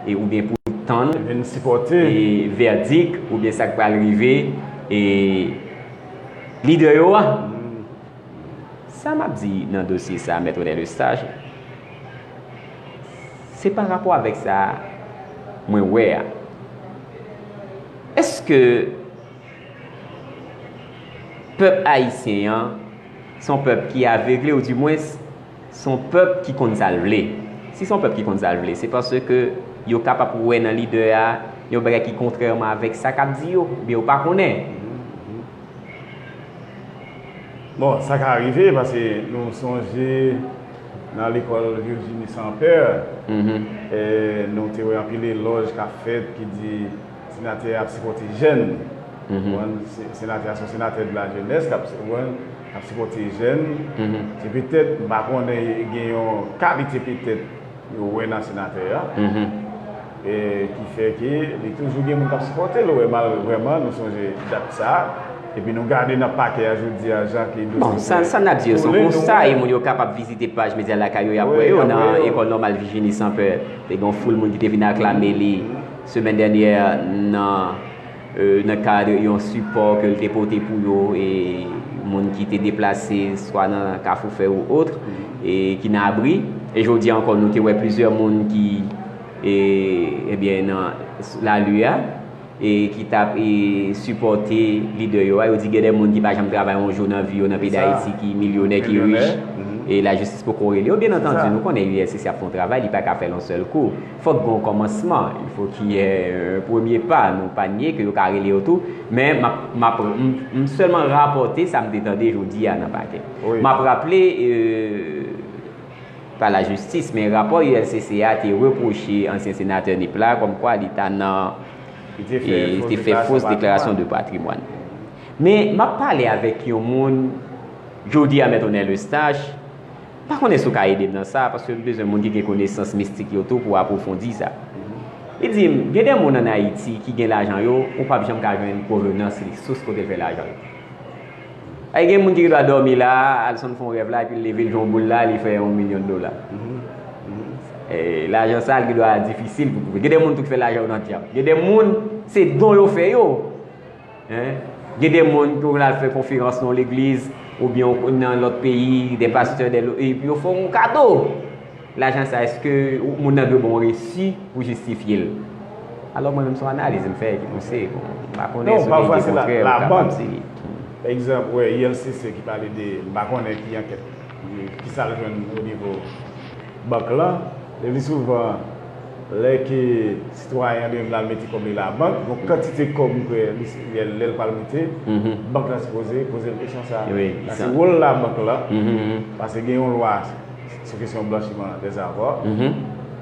e oubyen pou tann Vin sipòte. e vèdik oubyen sa k pral rive e lidè yo a. Sa m ap di nan dosye sa a, Mèt Ronel Eustache, se pa rapò avèk sa mwen wè a. Èske pèp ayisyen an se yon pèp ki avegle, oudimwens se yon pèp ki konn sa l vle? Si se yon pèp ki konn sa l vle, se paske yo kapab wè nan lidè a yon bagay ki kontrèman avèk sa k ap di yo, oubyen yo pa konnen. Bon, sa ka rive, paske nou sonje nan lekòl Virginie Saint-Père, e, nou te wè anpil elòj k ap fèt ki di senatè a ap sipòte jèn. Konprann? Se, senatè a se yon senatè de la jeunesse, k ap, konprann, k ap sipòte jèn. Se petèt, m pa konnen, gen yon kalite petèt yo wè nan senatè a, e ki fè ke li toujou gen moun k ap sipòte l, ou wè, malgre vrèman, nou sonje dat sa a, epi nou gade nan pakè a jodi a, jan ke dosye Bon, sa, sa n ap di yo, se yon konsta, e moun yo kapab vizite paj medya Lakay yo, y ap wè yo nan École Normale Virginie Saint-Père. Te gen yon foul moun ki te vin aklame li semèn dènyè nan e, nan kad yon sipò ke l te pote pou yo, e moun ki te deplase, swa nan Kafou Fè ou ot, e ki nan abri. E jodi a ankò, nou te wè plizyè moun ki, e, ebyen, nan lari a, e ki t ap, e, sipòte lidè yo a. Yo di gen de moun ki pa janm travay yon jou nan vi yo nan peyi Dayiti, ki milyonè, ki rich, e lajistis poko rele yo. Byen antandi, nou konnen U L C C ap fè yon travay, li pa ka fè l yon sèl kou. Fòk gen yon kòmansman, il faut qu'il y ait un premier pas. Nou pa nye ke yo ka rele yo tou, men m ap, m ap, m, m sèlman rapòte sa m te tande jodi a nan pakè. M ap raple, e, pa lajistis, men rapò U L C C a te repwoche ansyen senatè Nip la kòmkwa li ta nan, e, te fè fos deklarasyon de patrimwàn. Men m ap pale avèk yon moun jodi a, Mèt Ronel Eustache, m pa konnen si w ka ede m nan sa, paske m bezwen moun ki gen konesans mistik yo tou pou apwofondi sa. Li di m, gen de moun ann Ayiti ki gen lajan yo, ou p ap janm ka jwenn pwovenans li, sous kote l fè lajan yo. Ay, gen moun ki gendwa dòmi la, al sonn fè yon rèv la, epi l leve, l jwe yon boul la, li fè yon milyon dola. E, lajan sa, l gendwa difisil pou pwouve. Gen de moun tou ki fè lajan yo nan dyab. Gen de moun, se don yo fè yo. Hein? Gen de moun ki konn al fè konferans nan legliz oubyen nan lòt peyi, de pastè, de, epi yo fè w yon kado. Lajan sa, èske moun nan dwe ba w yon resi pou jistifye l? Alò, mwen menm, se yon analiz m fè ki pouse. Bon, m pa konnen si gen ide kontrè ou kapab di. Pa egzanp, wè, U L C C ki pale de, m pa konnen ki ankèt, ki sa l jwenn o nivo bank lan, le pli souvan, lè ke sitwayen an li menm l al mete kòb li labank, gon kantite kòb m kwè li, lè l pral mete, bank lan sipoze poze l kesyon sa a. Sa se wòl labank lan, paske gen yon lwa sou kesyon blanchiman dèzavwa,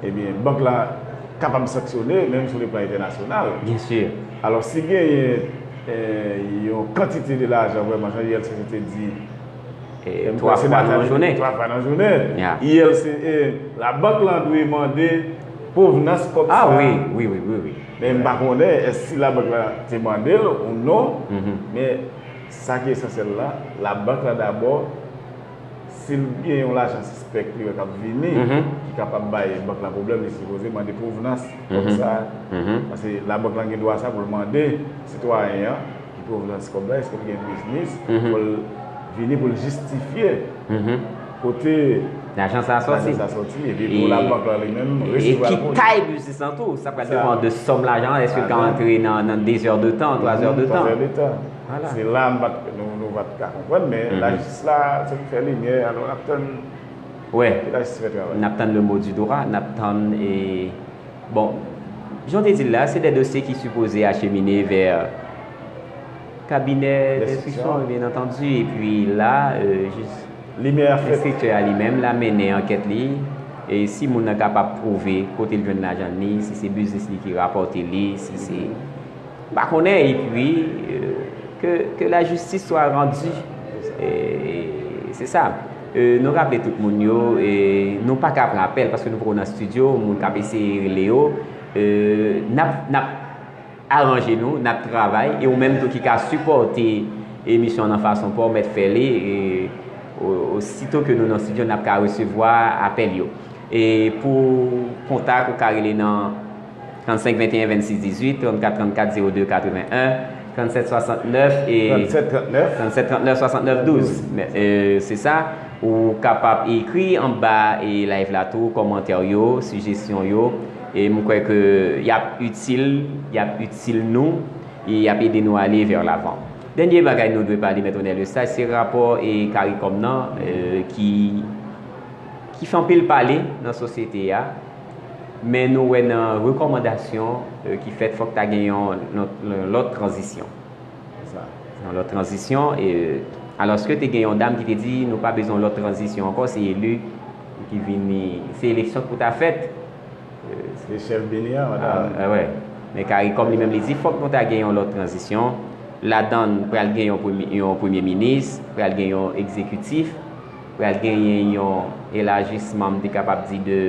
ebyen, bank lan kapab sanksyone, menm sou le plan entènasyonal. Byen si. Alò, si genyen, e, yon kantite de lajan, vrèman, jan U L C C te di, twa fwa nan yon jounen. Twa fwa nan jounen. U L C, e, labank lan dwe mande pwovenans kòb sa a. Ah, wi, wi, wi, wi, wi. Men m pa konnen èske si labank lan te mande l ou non, men sa ki esansyèl la, labank lan dabò, Si l gen yon lajan sispèk li wè k ap vini, ki kapab bay bank lan pwoblèm, li sipoze mande pwovenans kòb sa. Paske labank lan gen dwa sa pou l mande sitwayen an ki pwovenans kòb la, èske l gen biznis, pou l vini pou l jistifye kote lajan sa sòti. Epi pou labank lan li menm resevwa l. E ki tay biznis lan tou, sa pral depann de sòm lajan an, èske l ka antre nan, nan de zè de tan, twa zè de tan. Se la nou pa t, nou, nou pa t ka konprann, men lajistis la, se pou fè limyè, alò n ap tann lajistis fè travay. N ap tann le mot du droit, n ap tann, e, bon, jan w te di l la, se de dosye ki sipoze achemine vè kabinè denstriksyon, byen antandi, epi la, e, jis enstriktè a li menm, l a mennen ankèt li, e si moun nan kapab pwouve kote l jwenn lajan li, si se biznis li ki rapòte li, si se M pa konnen, epi, euh, que, que la justice soit rendue. E, se sa. Euh, nou raple tout moun yo, e nou pa ka pran apèl paske nou poko nan estidyo, moun k ap eseye rele yo. Euh, n ap, n ap aranje nou, n ap travay, e ou menm tou ki ka sipòte emisyon nan fason pa w mèt fè li, e o-, osito ke nou nan estidyo, n ap ka resevwa apèl yo. E pou kontak, ou ka rele nan trannsenk venteyen vennsis dizuit, trannkat trannkat zewo de katrevenn, trannsèt swasantnèf e trannsèt trannèf swasantnèf douz. Men, e, se sa, ou kapab ekri anba, e, live la tou, kòmantè yo, sijesyon yo, e m kwè ke y ap itil, y ap itil nou, e y ap ede nou ale vè lavan. Dènye bagay nou dwe pale, Mèt Onèl Lesaj, se rapò, e, CARICOM nan, e, ki, ki fè anpil pale nan sosyete a. Men nou wè nan rekòmandasyon, e, ki fèt, fòk ta gen yon, yon, yon lòt tranzisyon. Yon lòt tranzisyon, e, alòske te gen yon dam ki te di nou pa bezwen yon lòt tranzisyon ankò, se eli ki vini, se eleksyon ki pou ta fèt. E, se chèf beni a, madanm. A, a, wè. Men CARICOM li menm li di fòk nou ta gen yon lòt tranzisyon. Ladann pral gen yon premye, yon premye minis, pral gen yon egzekitif, pral genyen yon elajisman, m te kapab di, de,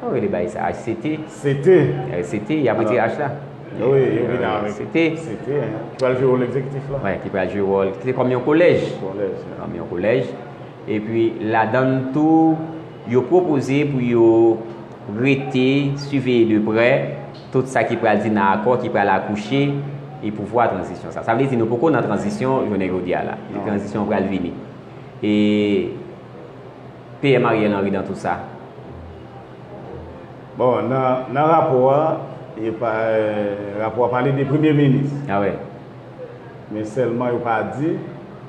kòman yo rele bagay sa, H C T? H C T. H C T, y ap retire H la. Wi, yo vin avèk C T. C T, hein, ki pral jwe wòl egzekitif la. Wi, ki pral jwe wòl, se kòm yon kolèj. Kolèj, hein. Kòm yon kolèj. Epi ladann tou, yo pwopoze pou yo rete, siveye de prè tout sa ki pral di nan akò ki pral akouche e pouvwa tranzisyon sa. Sa vle di nou poko nan tranzisyon jounen jodi a la. Tranzisyon pral vini. E P M Ariel Henry dans tout ça? Bon, nan, nan rapò a, e pa, e, rapò a pale de premye minis. A wè. Men sèlman yo pa di,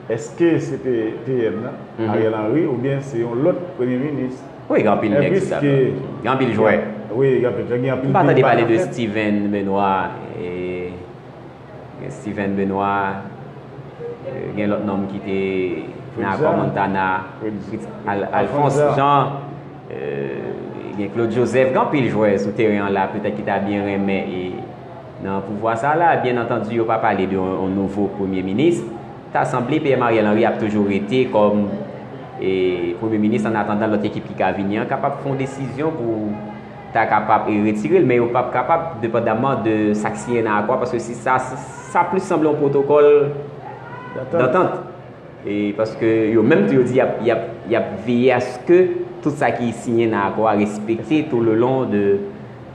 èske se P-, P M nan, Ariel Henry, oubyen se yon lòt premye minis? Wi, gen anpil nèg sou tablo. Gen anpil jwè. Wi, gen anpil, gen anpil deba k ap fèt. M pa tande pale de Steven Benoît, e, Gen Steven Benoît, e, gen lòt nonm ki te nan akò Montana, Fritz Al-, Alphonse Jean, e, gen Claude Joseph, gen anpil jwè sou teren an la, petèt ki ta byen renmen, e, nan pouvwa sa la, byen antandi, yo pa pale de yon, yon nouvo premye minis. Ta sanble P M Ariel Henry ap toujou rete kòm, e, premye minis, an atandan lòt ekip ki ka vini an kapab fè yon desizyon pou ta kapab, e, retire l, men yo p ap kapab, depandaman de sa k siyen nan akò a, paske si sa, sa plis sanble yon pwotokòl dantant. E paske yo menm tou yo di y ap, y ap, y ap veye aske tout sa ki siyen nan akò a respekte tout le long de,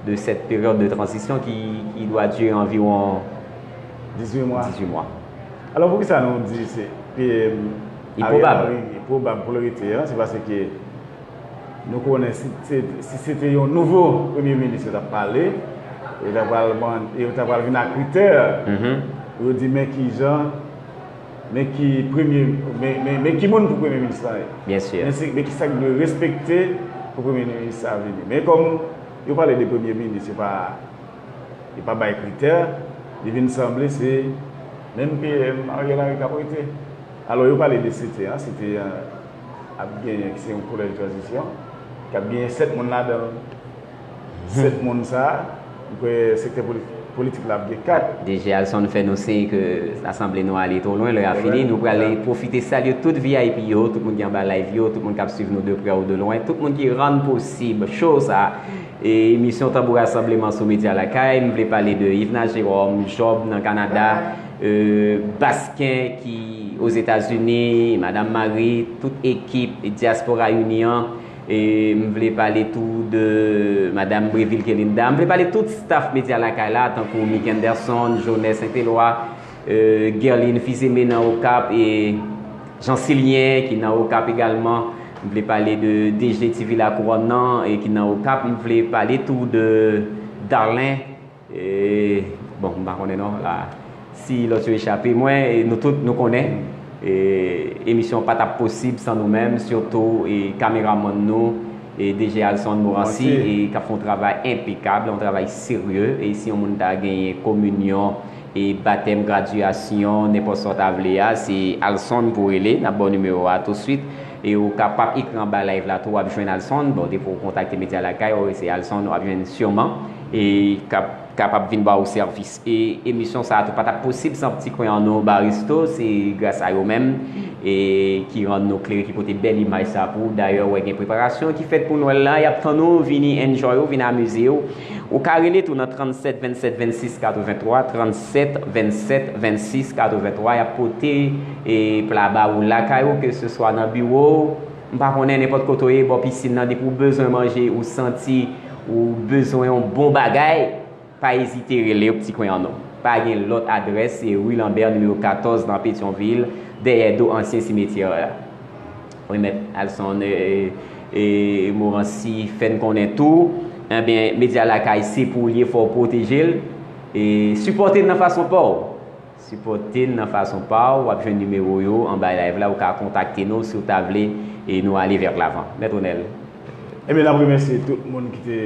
de cette période de transition qui, qui doit durer environ dizwit mwa. Dizwit mwa. Alò, poukisa nou di se P M Ariel Henry, li pwobab pou l rete an? Se paske nou konnen si se, si se te yon nouvo premye minis yo t ap pale, yo ta pral mande, yo ta pral vin ak kritè pou yo di men ki jan, men ki premye, men, men, men ki moun pou premye minis la ye. Byen si. Men se, men ki sa k dwe respekte pou premye minis sa vini. Men kòm yo pale de premye minis, yo pa, yo pa bay kritè, li vin sanble se menm P M Ariel Henry k ap rete. Alò, yo pale de C T an, C T an ap genyen, ki se yon kolèj tranzisyon, k ap genyen sèt moun ladan l. Sèt moun sa a, m kwè sektè poli-, politik la ap gen kat. D J Alson fè nou siy ke sa sanble nou ale twò lwen, lè a fini. Nou prale pwofite salye tout V I P yo, tout moun ki anba live yo, tout moun k ap swiv nou de prè ou de lwen, tout moun ki rann posib show sa a, e emisyon Tanbou Rasanbleman sou Medya Lakay. M vle pale de Yvna Jérôme, Job nan Kanada, e, Basken ki Ozetazini, Madam Marie, tout ekip Diaspora Union, e m vle pale tou de Madam Breville Kelinda. M vle pale tout staff Medya Lakay la, tankou Mick Anderson, Jones Saint-Éloi, e, Guerline Fils-Aimé nan Okap, e Jean Silien ki nan Okap egalman. M vle pale de D G T V Lakouwòn nan, e ki nan Okap. M vle pale tou de Darlin, e, bon, m pa konnen non, la, si lòt yo echape mwen, e nou tout nou konnen, e, emisyon pa t ap posib san nou menm, sitou, e, kameramann nou, e, D J Alson Morancy, e, k ap fè yon travay enpekab, yon travay serye, e si yon moun ta genyen kominyon, e, batèm, gradyasyon, nenpòt sa w ta vle a, se Alson pou rele, n ap ba w nimewo a tousuit, e ou kapab ekri anba live la tou, w ap jwenn Alson, bon, depi w kontakte Medya Lakay, w se Alson, w ap jwenn siman, e k ap kapab vin ba ou sèvis. E emisyon sa a tou pa t ap posib san Ti Kwen An Nou Baristo, se gras a yo menm, e ki rann nou klere, ki pote bèl imaj sa a pou ou. Dayè, w wè gen preparasyon ki fèt pou Nwèl la, y ap tann ou, vini enjoy ou, vin amize w. Ou ka rele tou nan trannsèt vennsèt vennsis katrevenntwa, trannsèt vennsèt vennsis katrevenntwa, y ap pote, e, pla ba ou lakay ou, ke se swa nan biwo w, m pa konnen, nenpòt kote w ye, bò pisin nan, depi w bezwen manje, ou santi ou bezwen yon bon bagay, pa ezite rele Ti Kwen An Nou. Pa gen lòt adrès, se ri Lanbè, nimewo katòz, nan Petyonvil, dèyè do ansyen simetyè a. Wi, Mèt Alson, e, e, Morancy fè n konnen tou, enben, Medya Lakay se pou w li ye, fò w pwoteje l, e sipòte n nan fason pa w. Sipòte n nan fason pa w, w ap jwenn nimewo yo anba live la, ou ka kontakte nou si w ta vle, e nou ale vè lavan. Mèt Onèl. Ebyen, n ap remèsye tout moun ki te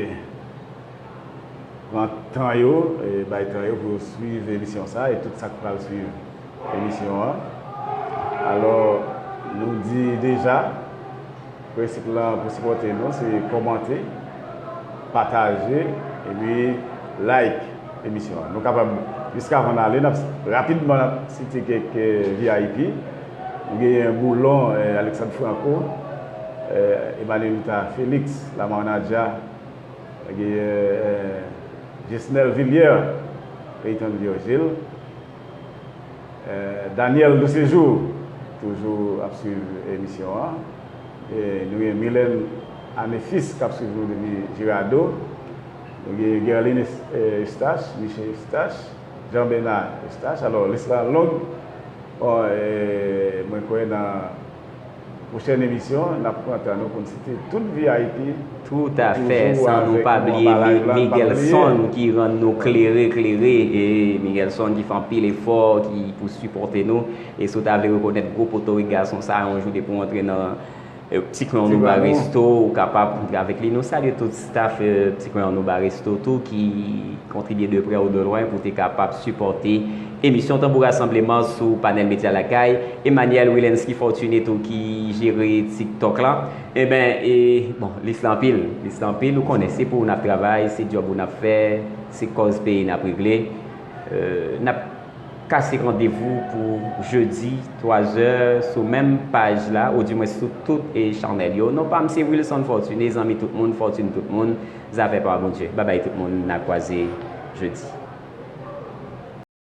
pran tan yo, e bay tan yo pou yo swiv emisyon sa a, e tout sa k pral swiv emisyon an. Alò, nou di deja, prensip lan pou sipòte nou, se kòmante, pataje, epi like emisyon an. Nou kapab, jiskavan n ale, n ap, rapidman, n ap site kèk, eh, V I P. Nou genyen Boulon, eh, Alexandre Franco, eh, Emmanuelita Félix, Lamar Nadia, genyen, eh, Jesnel Villiers, Peyton Virgile, eh, Daniel Duséjour, toujou ap swiv emisyon an. Eh, nou gen Mylène Anéfis k ap swiv nou depi Girado. Nou gen Guerline Es-, eh, Eustache, Michel Eustache, Jean Bernard Eustache. Alò, lis la long. Bon, eh, mwen kwè nan pwochèn emisyon, n ap pran tan nou pou n site tout V I P. Toutafè, san nou pa bliye Mi-, Miguelson ki rann nou klere, klere. E Miguelson ki fè anpil efò, ki pou sipòte nou. E si w ta vle rekonèt gwo potorik gason sa a yon jou depi w antre nan, eh, Ti Kwen An Nou Bar Resto, ou kapab antre avèk li. Nou salye tout staff, eh, Ti Kwen An Nou Bar Resto tou ki kontribye de prè ou de lwen pou te kapab sipòte emisyon Tanbou Rasanbleman sou Panèl Medya Lakay. Emmanuel Wilensky Fortuné tou ki jere TikTok la. Eben, e, bon, lis la anpil, lis la anpil, ou konnen, se pou ou n ap travay, se djòb ou n ap fè, se kòz peyi n ap regle. Eh, n ap kase randevou pou jedi, twa zè, sou menm paj la, oudimwen sou tout, e, chanèl yo. Non pa m se Wilson Fortuné, zanmi tout moun, fòtin tout moun, zafè pa Bondye. Babay tout moun, n a kwaze jedi.